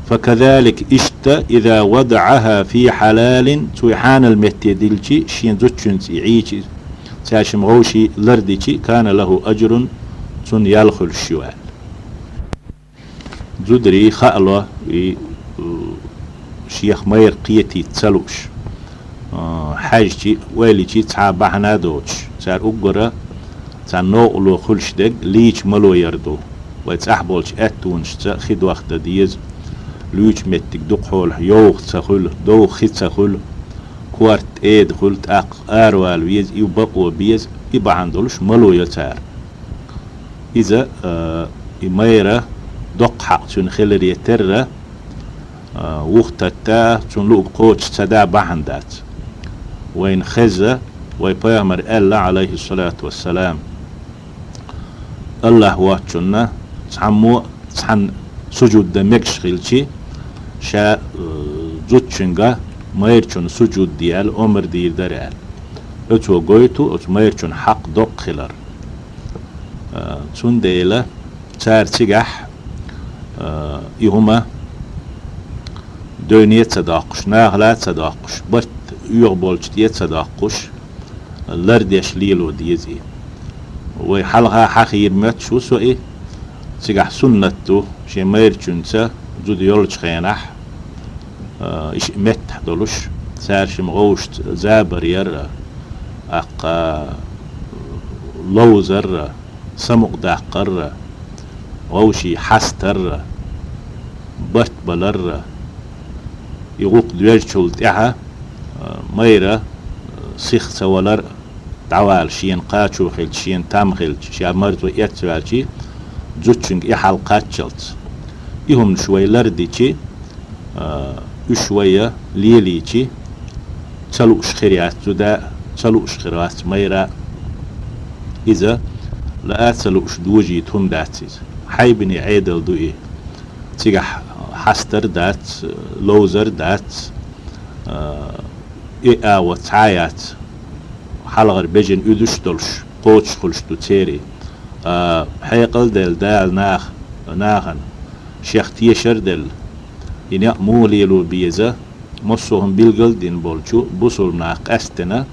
«Факазалик», иштта, «иза вадаӀаха фи хьалалин», цо и хьанал метте дилчи, шен зудчуьнца и Ӏийчи, цаьршимма гӀовший лардичи, «кана лаху ажрун», цунна ял хуьлуш ю, аьлла. Зударий хаало, и, э, шех майра кхетийта ца лууш, э, хьаьжчи, ойла йичи цхьа бахьана а доцуш, цара уггара цхьа новкъарло хуьлуш дерг лийча мало яр ду. Вай цӀахь болчу аьттонашца хи дохдан деза, луьйчу меттиг дукхахьолахь йовха ца хуьлу, довха хи ца хуьлу, корта тӀеда хуьлу, тӀаккха аравала веза, и бакъо беза, и бахьана долуш мало йо цара. Иза, а, и майра доккха хьакъ цуьнан хиларе терра, а, вухататта, цунна луъург кхочуш ца дан бахьана дац. Вайна хеза, вай пайхамар аьлла, Ӏалайхи салату вассалам: Аллахь воацачунна цхьаммо цхьан сужуд дан мегаш хилчи, ша, э, зудчуьнга майрачунна сужуд де аьлла омар дийр дара аьлла. Оцо гойту оцу майрачун хьакъ доккха хилар. Э, цундела цара цигахь, э, и хӀума девне а ца доккхуш, нахала а ца доккхуш, барт оьгӀа болчу тӀе а ца доккхуш, лардеш лело деза и. Вай хьалха хьахийра моьттуш ву со и, цигахь суннат ду, шен майрачуьнца зуда йолчу хенахь, а, и шиъ меттахь долуш, цаьршимма гӀовшашца забар яр а, аккха ловзар а, самукъадаккхар а, вовшийн хьастар а, барт балар а, и гӀуллакх доьжначул тӀаьхьа, а, майра, а, сиха ца валар а, дӀавала шена кхачо хилча, шена там хилча, ша марзо эцваьлчи, зудчуьнга и хьал кхаччалц. И хӀуманаш вай лардичи, а, уьш вайя лелийчи, ца лууш хир яц зуда а, ца лууш хир вац майра а. Иза лаа а ца лууш дожийта хӀума дац иза. Хьайбане Ӏедал ду и. Цигахь хьастар дац, ловзар дац, а, и агӀо цхьа а яц. ХьалхагӀар бежана уьдуш а долуш, кхочуш хуьлуш ду церий. А, хьекъал а делла Дала нах-, нахана, шех тешар а делла, и некъ муха лело беза, массо а хӀума билгал а дина болчу бусулба наха къаьсттина,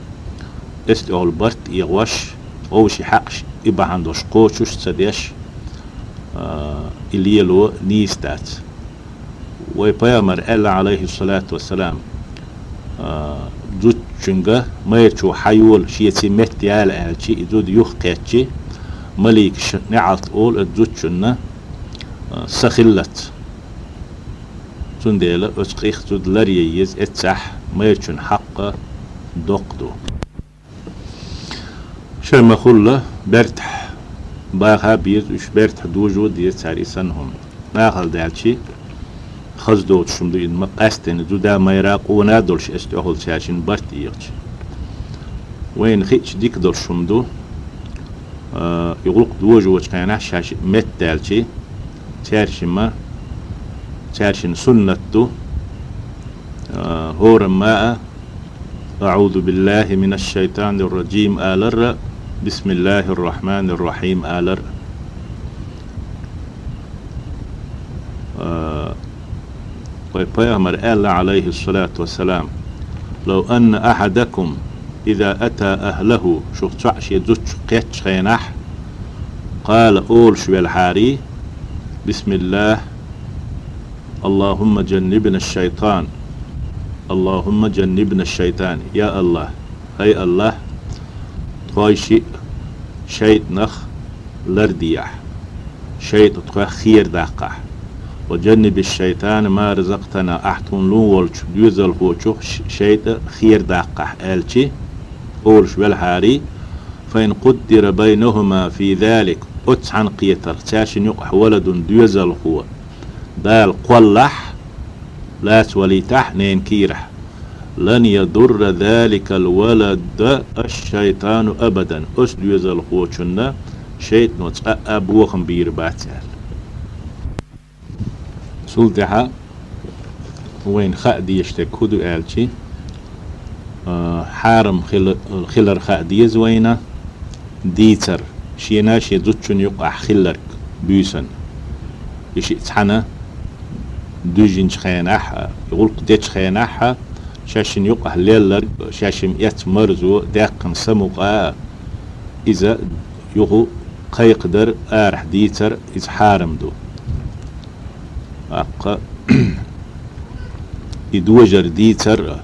эс тӀехула барт а эгӀош, вовшийн хьакъаш и бахьана долуш кхочуш а ца деш, а, и лело нийса дац. Вай пайхамар аьлла, Ӏалайхи салату вассалам, а, зудчуьнга майрачо хьайола, шеца метта яла аьлчи, и зуда юхакхаьччи, маликаша неӀалт олу оцу зудчунна, а, са хиллалц. Цундела оцу къих зуда ларъян еза, эццахь майрачун хьакъ доккха ду. Шайн ма-хуьллу бертахь баха а беза, уьш бертахь дожо а деза цара и санна хӀума. Нахала даьлчи, хаза доцуш хӀума ду иза, ма къаьсттина зуда а майра а къона а долуш эс тӀехула цаьршинна барт эгӀча. Вайна хиъча дика долуш хӀума ду, а, и гӀуллакх дожочу хенахь шаьш метта даьлчи, цаьршимма, цаьршинна суннат ду, а, хӀорамма а, «أعوذ بالله من الشيطان الرجيم» алар а, «بسم الله الرحمن الرحيم» алар а. А, вай пайхамар аьлла, Ӏалайхи салату вассалам: «لو أن أحدكم إذا أتى أهله», шух цхьаъ шен зудчух кхеттачу хенахь, «قال», олуш велахьарий: «بسم الله، اللهم جنبنا الشيطان، اللهم جنبنا الشيطان», я АллахӀ, хӀай АллахӀ, тхойшиъ шайтӀанах лардехьа, шайтӀа тхох хера даккхахьа. «وجنب الشيطان ما رزقتنا», ахь тхуна лун волчу доьзалхочух ш-, шайтӀа хера даккхахьа аьлчи, олуш велахьарий, «فإن قدر بينهما في ذلك», оцу цхьаьна кхетарх цаьршинна юкъахь ولد, доьзалхо, Дала кхоллахь, лаца валийтахь ненан кийрахь, «لن يضر ذلك الولد الشيطان أبدا», оцу доьзалхочунна шайтӀано цкъа а бохам бийр бац аьлла. Цул тӀаьхьа вайна хаа дезаш дерг хӀун ду аьлчи, а, хьарам хила-, хилар хаа деза вайна, дийцар, шена а шен зудчунна юкъахь хилларг буьйсанна. И шиъ цхьаьна дуьжинчу хенахь а, гӀуллакх дечу хенахь а, шаьшшинна юкъахь лелларг, шаьшшимма эцна марзо, даьккхина самукъа а, иза юха кхайкхадар, арахь дийцар, иза хьарам ду. ТӀаккха и дожар дийцар а,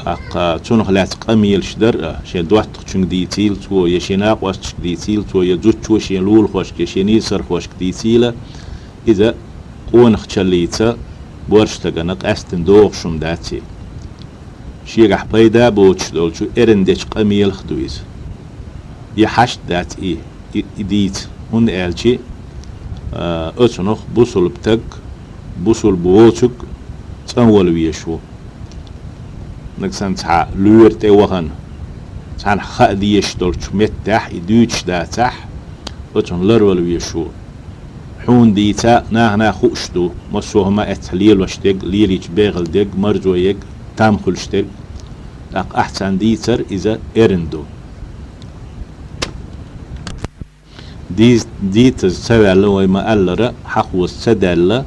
тӀаккха цунах лаьцна къамелаш дар а, шен доттагӀчуьнга дийцийла цо, я шен накъосташка дийцийла цо, я зудчо шен лулахошка, я шен нийсархошка дийцийла, иза къонахчаллица боьрша стагана къаьсттина догӀуш хӀума дац и. Шегахь пайда а боцуш долчу эрна дечу къамелах а ду иза. И хьашт дац и, и, и дийца, хӀунда аьлчи, а, оцунах бусулба стаг, бусулба воцург цӀанвала везаш ву. Нагахь санна цхьа лоьра тӀе вахана, цхьанна хаа дезаш долчу меттехь и дуьйцуш дацахь, оцунна ларвала везаш ву. Хьуна дийца а, нахана хууш ду, массо а хӀума эццахь лелош дерг, лелийча бегӀал дерг, марзо ерг, там хуьлуш дерг. ТӀаккха ахь царна дийцар иза эрна ду. Дийц-, дийцаза ца ваьлла вай ма-аллара, хьахоза ца даьлла,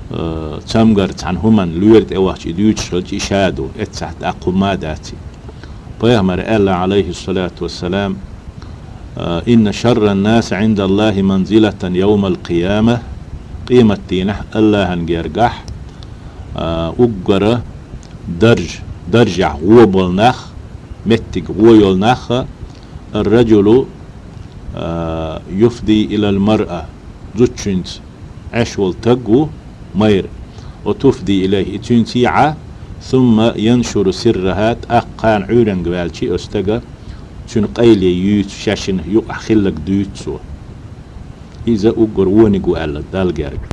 э, цамгар цхьана хӀуманна лоьра тӀе вахча и дуьйцуш хилча, и ша ду, эццахь тӀаккха хӀумма а дац и. Пайхамара аьлла, Ӏалайхиссалату вассалам, э: «Инна шарран-наси Ӏиндаллахи манзилатан йовмал-къияма», къематдийнахь Аллахьан гергахь, э, уггара дарж-, даржехь гӀо болу нах, меттиг гӀо йолу нах, «Ар-раджулу, а, юфди илал маръа», зудчуьнца Ӏеш волу таг ву, майра, «ва туфди илайхи», и цуьнца Ӏа, «сумма яншуру сирраха», тӀаккха кхана Ӏуьйранга ваьлча оцу стага цуьнан къайле юьйцу, шаьшшинна юкъахь хилларг дуьйцу цо. Иза уггар вониг ву аьлла Далла герга.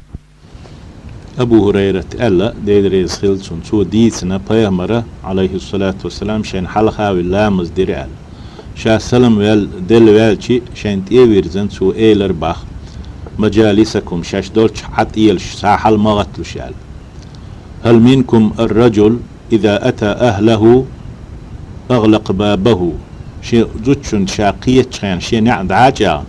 Абу ХӀурайрата аьлла, Дела реза хила цунна, цо дийцина, Пайхамара, Ӏалайхиссалату вассалам, шайна хьалха а вилла ламаз дира аьлла. Ша салам вел-, делла ваьлча, шайна тӀе а вирзина, цо элира боху: «Мажалисакум», шаьш долччохь Ӏа тӀелаш, схьа хьала ма гӀатталаш аьлла. «Хьал минкум ар-раджул, иза ата ахьлаху, агӀлакъа бабаху». Шен зудчунна ша кхеччу хенахь шен неӀ дӀа а чӀагӀна,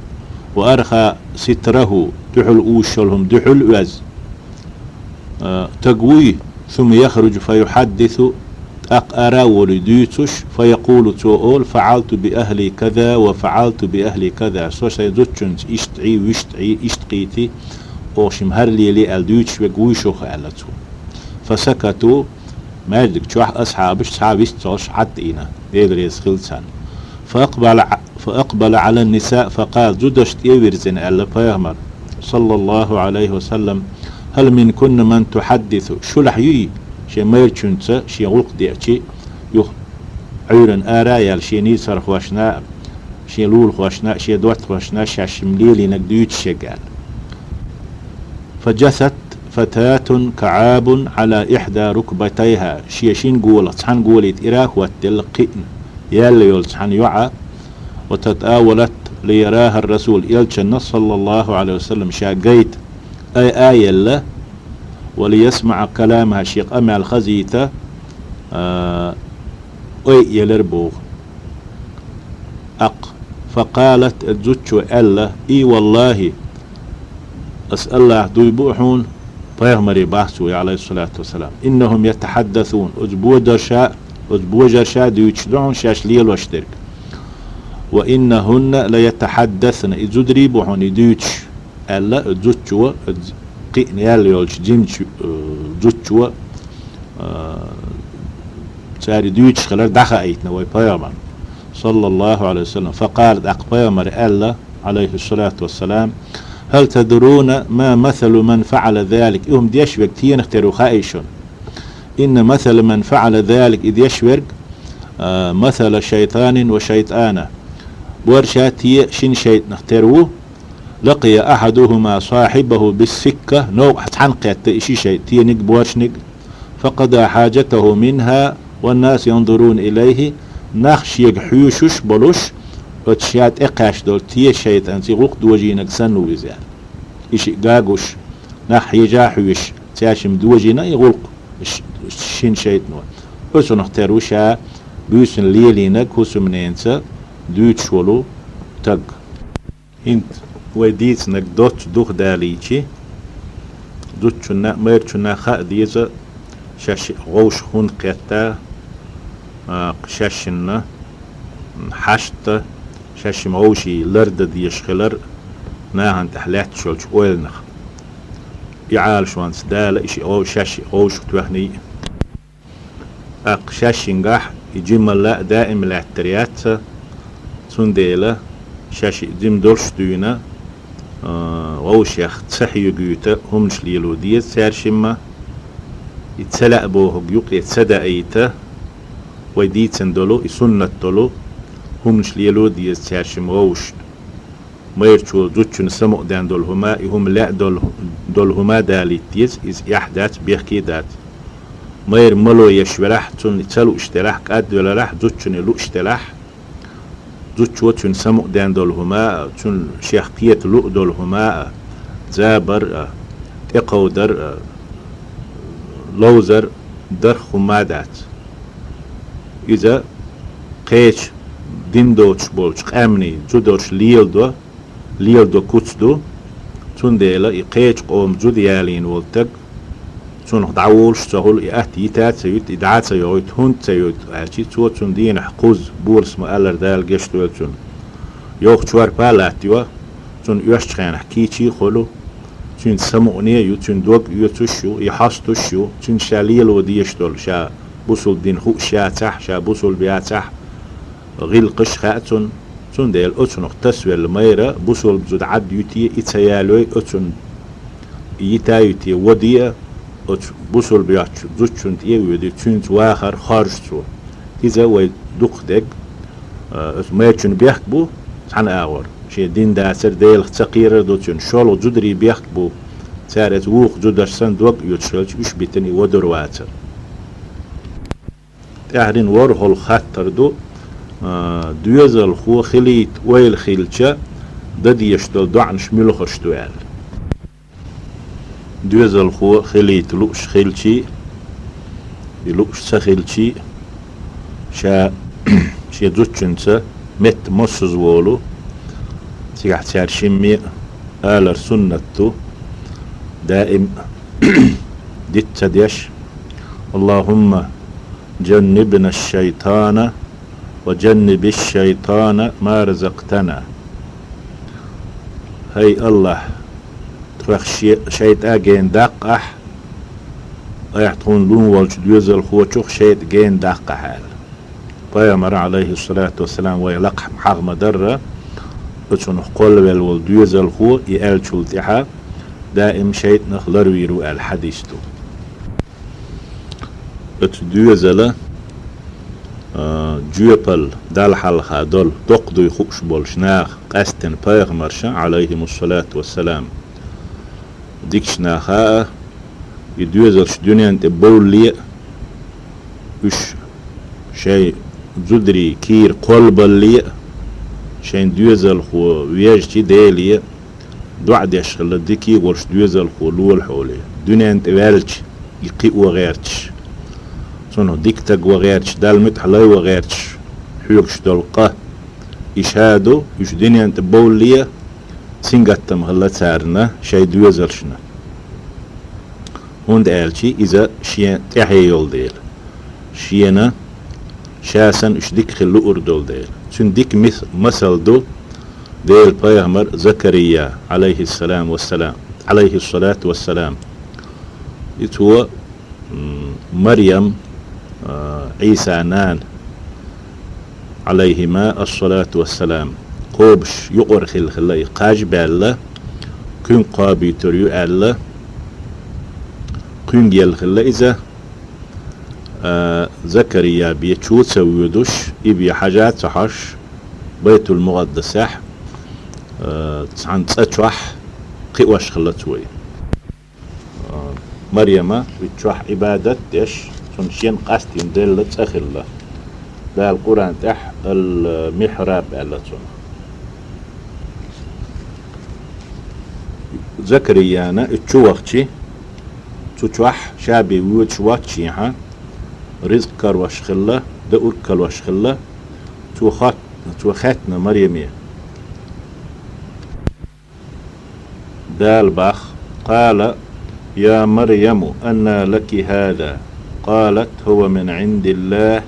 «ва арха ситраху», дуьхьал уьш йолу хӀума дуьхьал а оьзна, а, таг вуй, «сумма яхруджу фа юхьаддису», тӀаккха ара а волуй дуьйцуш, «фа якъулу», цо олу: «ФаӀалту би ахьли каза ва фаӀалту би ахьли каза», со сайн зудчуьнца иштта Ӏий, вуьшта Ӏий, иштта кхийти, оха шимма хӀара лели аьлла дуьйцуш верг вуй шух, аьлла цо. «Фа сакату», маьждиг чохь асхьабаш цхьа а вист ца Ӏаш Ӏаттийна, Дела реза хила царна. «Фа акъбала, фа акъбала Ӏалан-ниса, фа къала», зудашна тӀе а вирзина аьлла Пайхамара, саллаллаху Ӏалайхи ва саллам: «Хьал минкунна ман тухьаддису?» Шулахь юй шен майрачуьнца шен гӀуллакх деачи, юха Ӏуьйранна ара а яьлла, шен нийсархошна а, шен лулахошна а, шен доттагӀашна а шаьш шимма лелийнарг дуьйцуш ерг аьлла. «Фа джасат фататун каӀабун Ӏала ихьда рукбатайхьа». Шен шина голах цхьана голе тӀера а хӀоттаделла кхиъна, яьлла йолу цхьана йоӀа, «ва татӀавалат лиярахьа ар-расул», элчанна, саллаллаху Ӏалайхи ва саллам, ша гайта ай а елла, «ва лиясмаӀа каламахьа», шен къамел хазийта, а, ой а елира боху. ТӀаккха, «фа къалат», зудчо аьлла: «И валлахьи, ас Аллахь дуй бу хьуна», пайхамаре боху цо, Ӏалайхиссалату вассалам, «иннахьум ятахьаддасун», оцу божарша, оцу божарша дуьйцуш ду хьуна шаьш лелош дерг. «Ва иннахьунна ла ятахьаддасна», и зударий бу хьуна и дуьйцуш, аьлла, оцу зудчо, оцу кхиъна яьлла йолчу жимачу, э, зудчо, э, цара дуьйцуш хилар дӀахаийтина вай пайхамарна, саллаллаху Ӏалайхи ва саллам. Фа къала, тӀаккха пайхамара аьлла, Ӏалайхиссалату вассалам: «Хьал тадруна ма масалу ман фаӀала залик?» И хӀума деш верг стенах тера ву хаьий шуна? «Инна масала ман фаӀала залик», и деш верг, а, «масала шайтанин ва шайтана». Борша те шина шайтӀанах тера ву. «Лакъия ахьадухьума сахьибахьу биссикка», новкъахь цхьаьна кхетта и ши шайтӀа, тениг, боршниг. «Факъада хьаджатахьу минхьа, ван-насу янзуруна илайхьи», нах шега хьоьшуш болуш, оцу ша тӀекхаьчна долу те шайтӀанца и гӀуллакх дожийнарг санна ву иза аьлла. И шиъ гуш, нах хьежа а хьоьжуш, цаьршимма дожийна и гӀуллакх ш-, шина шайтӀано. Оцунах тера ву ша буьйсанна лелийнарг хӀусамненца дуьйцуш волу стаг. ХӀинца вай дийцинарг доцца духадалийчи, зудчунна а, майрачунна а хаа деза, шаьш вовшах хӀунда кхетта, а, шаьшшинна хьашта, шаьшшимма вовшийн лардан дезаш хилар нахана тӀехь лаьтташ йолчу ойланах. И Ӏалашонца Дала и шиъ вов-, шаьш шиъ вовшах тоьхний. ТӀаккха шаьшшингахь и жималла а даим лаьттар яц, цундела шаьш и жима долуш дуьйна, а, вовшех ца хьоьгуьйту хӀуманаш лело деза цаьршимма, и ца лаьа бохург юкъе ца даийта, вай дийцина долу, и суннат долу хӀуманаш лело деза цаьршимма вовшашна. Майрачо зудчунна самукъадаьнна долу хӀума, и хӀума лаьа долу, долу хӀума далийта деза, иза эхь дац, бехке дац. Майра мало еш велахь, цунна ца лууш делахь, кӀадвеллалахь, зудчунна лууш делахь, зудчо цуьнан самукъадаьнна долу хӀума а, цуьнан шех кхета луъу долу хӀума а, забар а, тӀекховдар а, ловзар а, дарх хӀума а дац. Иза кхечу дин доцуш болчу къаьмнийн зударша леладо, леладо куц ду, цундела и кхечу къоман зуда ялийна волу стаг, цунах дӀаволуш а ца хуьлу, и атта йита а ца юьту, и дӀа а ца йогӀуьйту, хӀунда ца йогӀуьйту аьлчи, цо цунна дийнахь кхузза, боласма алар Дала гечдойла цунна, йовха чорпа а латтайо, цунна оьшучу хенахь кийча а хуьлу, цуьнца самукъане а ю, цуьнан дог оьцуш а ю, и хьостуш а ю, цуьнца ша лело дезаш долу, ша бусулба дин хууш яцахь, ша бусулба яцахь, гӀиллакхаш а хаьа цунна. Цундела оцунах тасавелла майра бусулба зуда Ӏад юьтий, и ца ялой оцунна, и йита а юьтий, водий а, оцу бусулба йоцчу зудчунна тӀе а воьдий, цуьнца вахар хоржу цо. Иза вай дукха дерг, а, оцу майрачун бехк бу, цхьана агӀор, шен дин дацар, Делах ца кхерар а ду цуьнан, шолгӀа зударийн бехк бу, цара иза вукху зударша санна дог оьцуш хилча, уьш битина и водур вацар. ТӀаьхьарниг ворхӀалгӀа хаттар ду, а, доьзалхо хилийта ойла хилча, дан дезаш долу доӀанаш муьлхарш ду аьлла. Доьзалхо хилийта лууш хилчий, и лууш ца хилчий, ша шен зудчуьнца метта массаза волу, цигахь цара шимме а алар суннат ду, даим диц ца деш: «Аллахумма джаннибна шайтана ва джаннибиш шайтана ма разактана». ХӀай Аллахь, тхох ше-, шайтӀа гена даккха ахь, айхьа тхуна лун волчу доьзалхочух шайтӀа гена даккха ахь аьлла. Пайхамар, алейхиссалату вассалам, вай лакхахь хьагӀ ма-дарра, оцунах кхоллавелла волу доьзалхо и аьллачул тӀаьхьа даим шайтӀанах ларвийр ву аьлла хьадис ду. Оцу доьзала, а, жоьпалла Далла хьалха долу доккха дуй хууш болчу наха къаьсттина пайхамарша, алейхимуссалату вассалам, дикачу наха а, и доьзалш дуьнен тӀе бовлле а, уьш шайн зударий кийра кхоллабалле а, шайн доьзалхо вежачи Деле а, доӀа деш хилла, дика а волуш доьзалхо лола хьоле. Дуьнен тӀе ваьлча, и кхио гӀерташ, цунах дика стаг ван гӀерташ, Далла муьтӀахь лай ван гӀерташ хьоьгуш долу къа, и ша ду, уьш дуьнен тӀе бовлле а, сингаттам хилла царна шайн доьзалшна. ХӀунда аьлча иза шен тӀаьхье йолу дела, шена ша санна уьш дика хила луур долу дела. Цуьнан дика мис-, масал ду Делан пайхамар Закария, алейхиссалам вассалам, алейхиссалату вассалам. И цо, м, Марьям, а, Ӏийса нана, алейхима ассалату вассалам, кхобуш юкъара хилла хилла и кхаж а баьлла, куьйга кхобуьйтур ю аьлла, куьйга елла хилла иза, а, Закария бен чу а ца воьдуш, и бен хьажа а ца хьожуш, Байтул-Мукъаддасехь, а, цхьана цӀа чохь кхиош хилла цо и. А, Марьяма и чохь Ӏибадат а деш, цунна шен къастийна делла цӀа хилла. Дала Къуръан тӀехь ал-Михьраб аьлла цунах. Закарияна и чу вахчи, цу чохь ша бен воьдуш воцчехьа, ризкъ карош хилла, даур а калош хилла, цо хат-, цо хаьттина Марьяме. Дала боху: «Къала: я Марьяму, анна лаки хӀаза? Къалат: хӀува мин Ӏиндиллахь,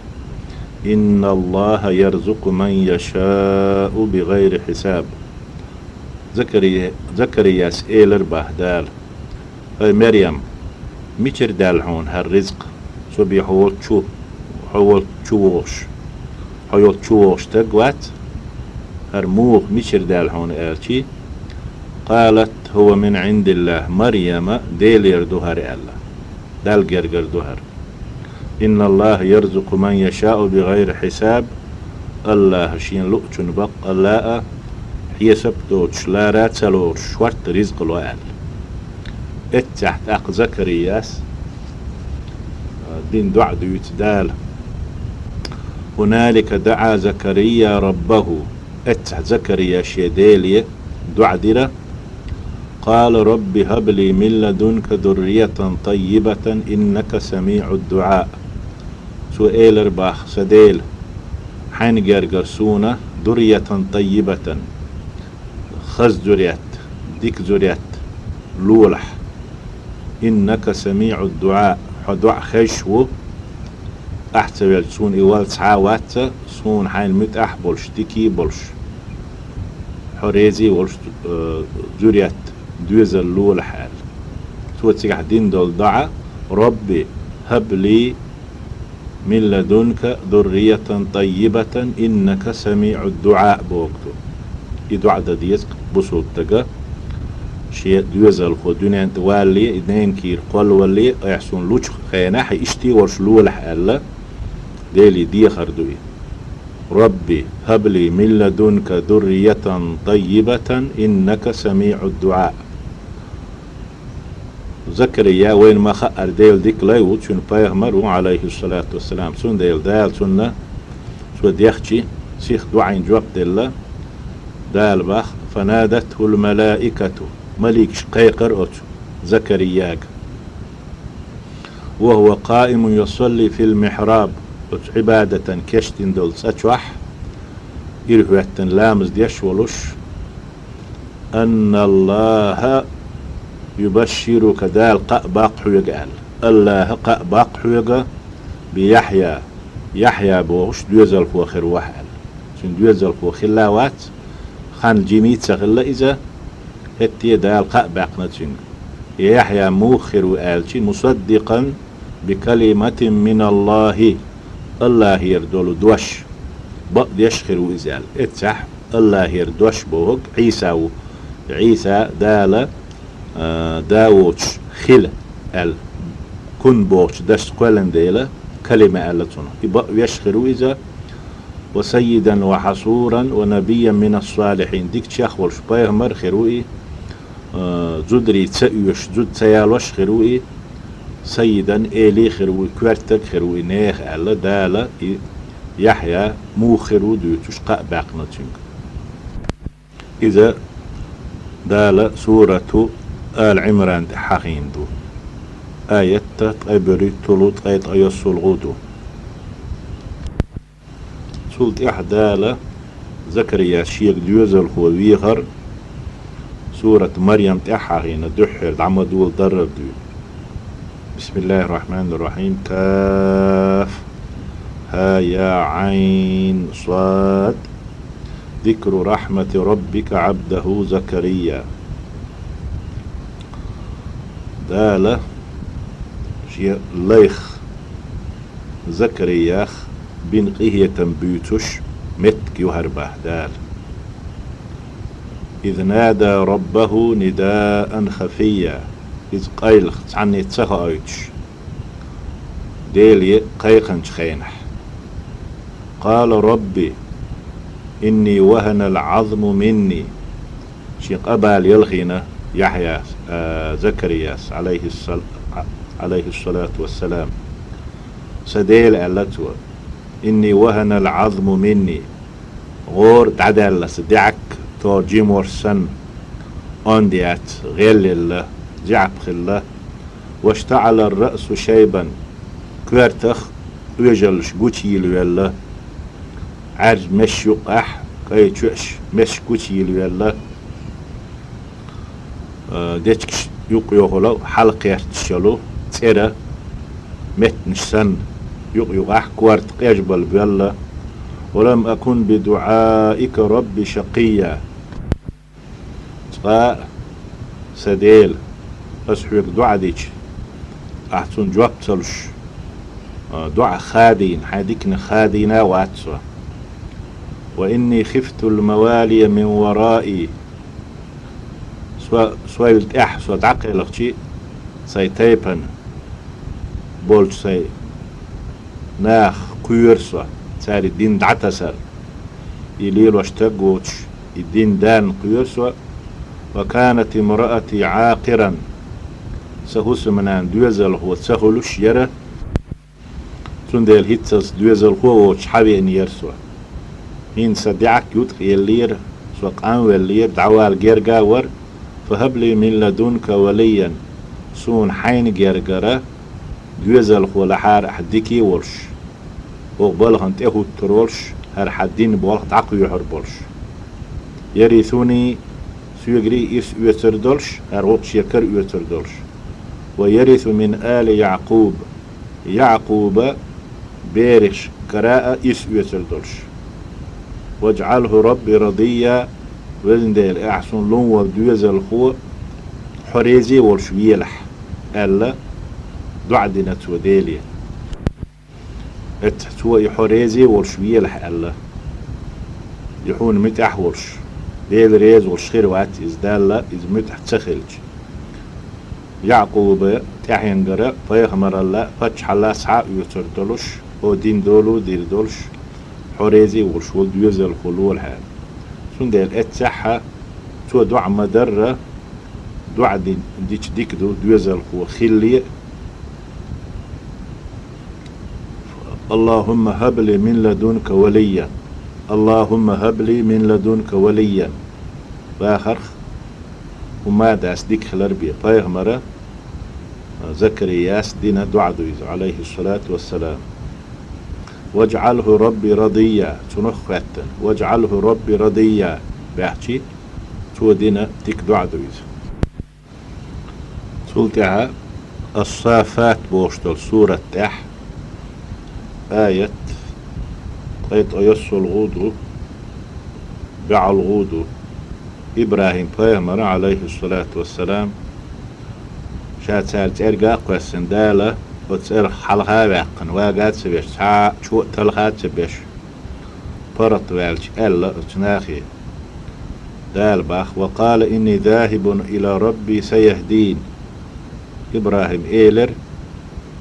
инналлахьа ярзукъу ман яшаъу бигӀайри хьисаб». Закари-, Закарияс элира боху Дала: «ХӀай Марьям, мичара даьлла хьуна хӀара ризкъ? Со бен хьо волчу, хьо волчу вогӀуш, хьо йолчу вогӀуш стаг вац? ХӀара муха, мичара даьлла хьуна?» аьлчи, «Къалат: хӀува мин Ӏиндиллахь, Марьяма Делера ду хӀара», аьлла. Далла гергара ду хӀара. «Инналлахьа ярзукъу ман яшаъу бигӀайри хьисаб». Аллахьа шена луъучунна баккъалла а хьесап доцуш, лара а ца лоруш, шортта ризкъ ло аьлла. Эццехь тӀаккха Закарияс, а, Дин дуӀа дуьйцу Дала. هنالك دعا زكريا ربه. Эццахь Закария шен Деле дуӀа дира. قال رب هب لي من لدنك ذرية طيبة إنك سميع الدعاء. Цо элира боху: «Сан Дела, хьайна гергара суна ذرية طيبة, хаза зуьрет, дика зуьрет лолахь. إنك سميع الدعاء, хьо дуӀа хезаш ву. Ахь ца велча, суна и вала цхьа а вац, суна хьайна муьтӀахь а болуш, дика а болуш, хьо реза а волуш, э, зуьрет, доьзал лолахь», — аьлла. Цо цигахь дина долу дуӀа: «رب هب لي من لدنك ذرية طيبة إنك سميع الدعاء», — бохург ду. И дуӀа дан деза бусалба стага, шен доьзалхо дуьнен тӀе валале, и ненан кийра кхоллавалале, айхьа суна лучу хенахь, иштта а волуш лолахь аьлла, Деле дехар ду и. «رب هب لي من لدنك ذرية طيبة إنك سميع الدعاء». Закария вайна ма-хаъара Делан дика лай ву, цуьнан пайхамар ву, Ӏалайхиссалату вассалам. Цундела Дала цунна, цо дехча, сиха дуӀайна жоп делла, Дала боху: «فنادته الملائكة», маликаш кхайкхира оцу Закарияга. «وهو قائم يصلي في المحراب», оцу Ӏибадатан кечдина долу цӀа чохь, ирахӀоьттина ламаз деш а волуш, «أن الله يبشرك», Дала кхаъ баккха хьоьга аьлла. АллахӀа кхаъ баккха хьоьга, «بيحيى», Яхьъя бохуш доьзалхо хир ву хьо аьлла. Цуьнан доьзалхо хилла а вац, хан жимма а ца хилла иза, хӀетте а Дала кхаъ баьккхина цуьнга. Яхьъя муха хир ву аьлча, «مصدقا بكلمة من الله», АллахӀера долу дош, бакъдеш а хир ву иза аьлла. Эццахь АллахӀера дош бохург Ӏийса ву. Ӏийса Дала, а, да воцуш хила аьлла. «كن» бохучу дашца кхоьллина дела, калима аьлла цунах. И бакъвеш а хир ву иза, «وسيدا وحصورا ونبيا من الصالحين», дикачех волуш пайхамар а хир ву и, а, зударий ца оьшуш, зуда ца ялош а хир ву и, «سيدا», эли а хир ву и, коьртаг а хир ву и нехан аьлла, Дала и Яхьъя муха хир ву дуьйцуш кхаъ баьккхина цуьнга. Иза Дала сурату Ала Ӏимран тӀе хьахийна ду. Аят ткъе берхӀитталгӀа, ткъе ткъайоьсналгӀа ду. Цул тӀаьхьа Дала Закарияс шега доьзалхо вехар, сурат Марьям тӀе хьахийна, дуьххьара дӀа ма дола даррар дуьйна. بسم الله الرحمن الرحيم. كهيعص. ذكر رحمة ربك عبده زكريا. Дала шен лайх Закариях бина къинхетам буьйцуш меттиг ю хӀара боху Дала. إذ نادى ربه نداء خفيا. Иза къайлаха цхьанне ца хоуьйтуш, Деле кхайкхинчу хенахь. قال رب إني وهن العظم مني. Шен къа бала ялхийна Яхьъяс, а, Закарияс, Ӏалайхиссал-, Ӏалайхиссалату вассалам. Сан Дела, аьлла цо, إني وهن العظم مني. ГӀора дӀадаьлла сан, даьӀахк тӀе жиморш санна, онда яц, гӀелъелла, заьӀап хилла. واشتعل الرأس شيبا. Коьртах оьжаллаш гучуйийлавелла. Ӏаьржа меш юкъахь, кӀайн чоьш меш гучуйийлавелла. Э, дечигаш юкъ-юкъахула хьалакхерчаш йолу цӀера меттанаш санна, юкъ-юкъахь корта къежбала боьлла. ولم أكن بدعائك رب شقيا. Цкъа а, сан Дела, аса хьоьга доӀа дича, ахь цунна жоп ца луш, а, доӀа хадийна, хьайн диканах хадийна а вац со. وإني خفت الموالي من ورائي. Со, сойл тӀаьхьа со дӀакхелхича, сайн тайпана болчу сайн наха кхоьру со, цара и дин дӀатасар. И лелош стаг воцуш, и дин дарна кхоьру со. وكانت امرأتي عاقرا. Сан хӀусамнана доьзалхо ца хуьлуш яра. Цундела хӀинццалц доьзалхо а воцуш хьавеанера со. ХӀинца сан даьӀахк юткъаеллера, со къанвеллера, дӀавала герга а вара, فهب لي من لدنك وليا, суна хьайна гергара доьзалхо лахьара ахь дика а волуш, оха балхана тӀехӀуттур волуш, хӀара хьан дина болх дӀакхоьхьур болуш. يرثني, соьгарий ирс оьцур долуш, хӀара гӀуллакх шен кара оьцур долуш. ويرث من آل يعقوب, ЯӀкъуба бераш кара а ирс оьцур долуш. واجعله رب رضيا, Везан Дела, ахь суна лун волу доьзалхо хьо реза а волуш велахь, аьлла, доӀа дина цо Деле. Эццахь цо и хьо реза а волуш велахь аьлла. И хьуна муьтӀахь а волуш, Дела реза волуш хир вац иза, Далла иза муьтӀахь ца хилча. ЯӀкъуба тӀаьхьенгара пайхамаралла, паччахьалла схьа а оьцур долуш, хьо дина долу а дийр долуш, хьо реза а волуш волу доьзалхо лолахь аьлла. Цундела эццахь а цо доӀа ма-дарра, доӀа ди-, дича дика ду доьзалхо хилале а. اللهم هب لي من لدنك وليا. اللهم هب لي من لدنك وليا. Бахарх хӀумма а дац дика хилар бен. Пайхамара Закарияс дина доӀа ду иза, عليه الصلاة والسلام. واجعله رب رضيا, цунах а хоьттина. واجعله رب رضيا баьхчи, цо дина дика доӀа ду иза. Цул тӀаьхьа Ас-Саффат бохуш долу сурат тӀехь аят ткъе ткъе йоьссалгӀа ду, бӀаьлгӀа ду. ИбрахӀим-пайхамара, عليه الصلاة والسلام, ша цара цӀерга а кхоьссина, Дала оцу цӀерах хьалха а ваьккхина, вага а ца веш, цхьа а чо а талха а ца беш, паргӀат ваьлча аьлла оцу нахе. Дала боху: وقال إني ذاهب إلى ربي سيهدين. ИбрахӀима элира: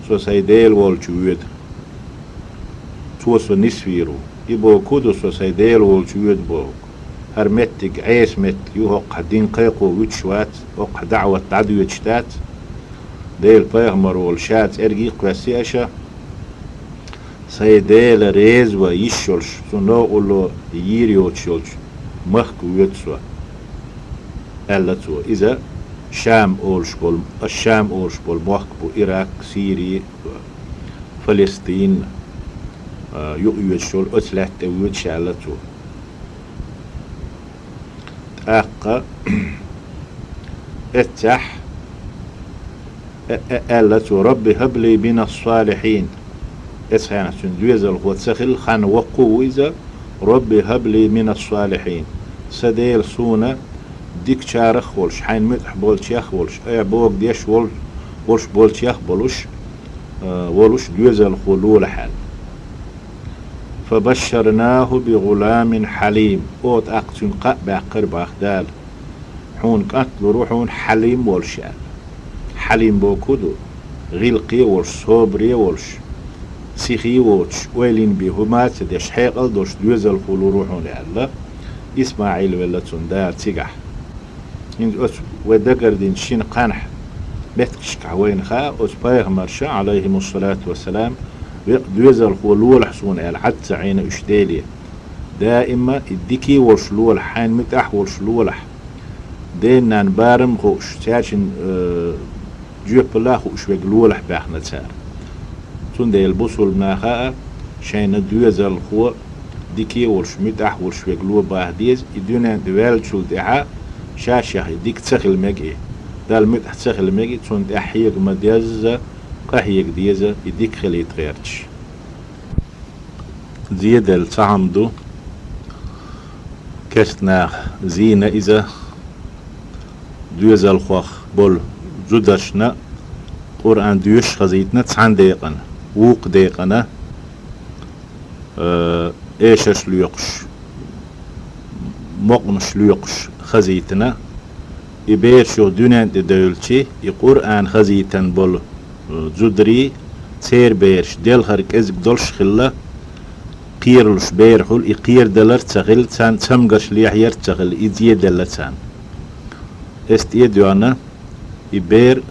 «Со сайн Дела волчу воьду. Цо со нисвийр ву». И бохург хӀун ду, со сайн Дела волчу воьду бохург? ХӀара меттиг Ӏеса меттиг ю, хӀокхахь дин кхайкхо вуьтуш вац, хӀокхахь даӀват дӀадоьдуш дац. Делан пайхамар волу ша цӀерга а кхоьссина аша, сайн Дела реза ван йиш йолуш, цу новкъарло йийр йоцуш йолчу махка воьду со, аьлла цо. Иза Шам олуш болу, Шам олуш болу мохк бу, Ирак, Сири, Фалестин, а, юкъайоьдуш йолу оцу лаьтта тӀе воьду ша, аьлла цо. ТӀаккха эццахь, э, э, аьлла цо: «Рабби хабли минас салихин». Эцу хенахь цуьнан доьзалхо ца хилла, хан воккха а ву иза: «Рабби хабли минас салихин». Сан Дела, суна дикачарах а волуш, хьайна муьтӀахь болчех а волуш, айхьа богу деш вол-, волуш болчех а болуш, э, волуш доьзалхо лолахь аьлла. «Фабашшарнаху би гӀуламин хьалим». Оха тӀаккха цуьнга кхаъ баьккхира боху Дала: «Хьуна кӀант лур ву хьуна хьалим волуш», – аьлла. Хьалим бохург хӀун ду? ГӀиллакхе а волуш, собаре а волуш, сихе а воцуш, ойла йина бен хӀума а ца деш, хьекъал а долуш доьзалхо лур ву хьуна, аьлла. ИсмаӀил велла цунна Дала цигахь. ХӀинца оцу вай дагардинчу шина кхаьнахь меттигашкахь вайна хаьа, оцу пайхамарша, Ӏалайхимуссалату вассалам, векъа доьзалхо лолахь суна аьлла, Ӏад ца Ӏийна уьш Деле. Даима и дика а волуш лолахь, хьайна муьтӀахь а волуш лолахь, ден-ненан барам а хууш, цаьршинна, э, жоьпалла а хууш верг лолахь баьхна цара. Цундела бусулбанаха а шайна доьзалхо дика а волуш, муьтӀахь а волуш верг ло баха деза, и дуьнен тӀе ваьллачул тӀаьхьа шаьшшех и дика ца хила мега и. Далла муьтӀахь ца хила мега и, цунна тӀехь хьега ма дезза, къахьега деза, и дика хилийта гӀерташ. Зеделла цхьа хӀума ду, кестнаха зийна иза, доьзалхох болу зударшна Къуръан доьшуш хазийтина цхьана декъана, вукху декъана, э, эшарш лоькхуш, мукъанаш лоькхуш хазийтина. И бераш юха дуьнен тӀе девлчи, и Къуръан хазийтан болу, э, зударий, церан бераш делхар кӀезиг долуш хилла, кхералуш берахула, и кхерадалар а ца хилла, царна цамгарш лехьаяр а ца хилла, и зеделла царна. Эс тӀе а доьгӀна, и бер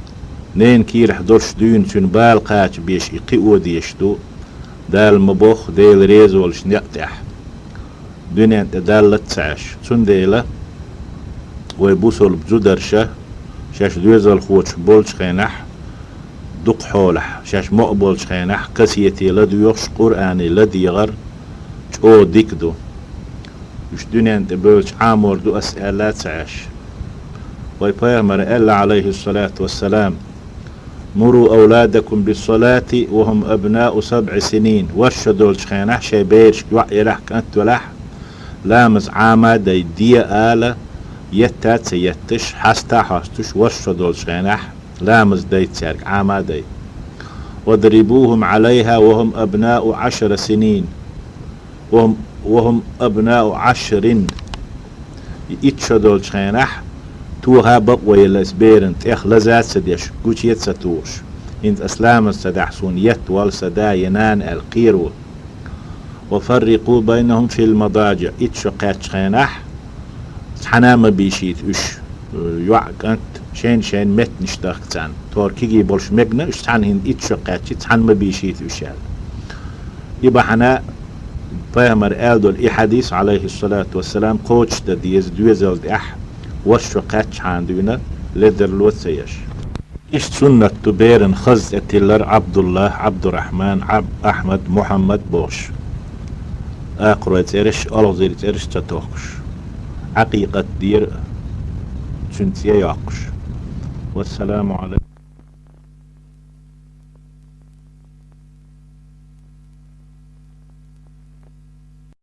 ненан кийрахь долуш дуьйна цуьнан бала кхача беш и кхио дезаш ду, Дала ма бохху Дела реза волчу некъа тӀехь дуьнен тӀе даллац ца Ӏаш. Цундела вай бусалба зударша шаьш доьзалхочух болчу хенахь, дукха хьолахь, шаьш мукъа болчу хенахь касете ладоьгӀуш, Къуръане ладегӀар чӀогӀа дика ду. Уьш дуьнен тӀе бевлча Ӏамор ду ас аьлла ца Ӏаш. Вай пайхамара аьлла, Ӏалайхиссалату вассалам: «Муру ауладакум биссалати ва хӀум абнау сабӀи синин». ВорхӀ шо долчу хенахь шайн берашка, йоӀ елахь, кӀант велахь, ламаз Ӏама а дай, де ала, етта а ца етташ, хьаста а хьостуш, ворхӀ шо долчу хенахь ламаз дай цаьрга, Ӏама а дай. «Вадрибухум Ӏалайха ва хӀум абнау Ӏашара синин». «Ва хӀум, ва хӀум абнау Ӏашрин». И итт шо долчу хенахь тоха а бакъо елла ас беран, тӀех лаза а ца деш, гуче а ца тухуш. ХӀинца ас ламаз ца дахь, суна етта воллу сан да я нана аьлла кхеро. «Ва фаррикъу байнахум фил мадажи». Итт шо кхаьччу хенахь цхьаьна а ма бийшийта уьш, йоӀ, кӀант, шайн-шайн меттанаш дахка царна. Тора кегий болуш мегна уьш цхьаьна, хӀинца итт шо кхаьччи, цхьаьна ма бийшийта уьш аьлла. И бахьана пайхамара аьлла долу и хьадис, Ӏалайхиссалату вассалам, кхочушдан деза доьзал тӀехь ворхӀ шо кхаьччахьана дуьйна ледарло ца еш. Иштта суннат ду беран хаза цӀе тиллар: Ӏабдуллах, Ӏабдурахьман, Ӏаб-, Ахьмад, Мухьаммад бохуш. Акхарой цӀераш, олхазарий цӀераш ца тохкуш. Ӏакъикъат дера цуьнан цӀе йоккхуш. Вассаламу Ӏалайкум.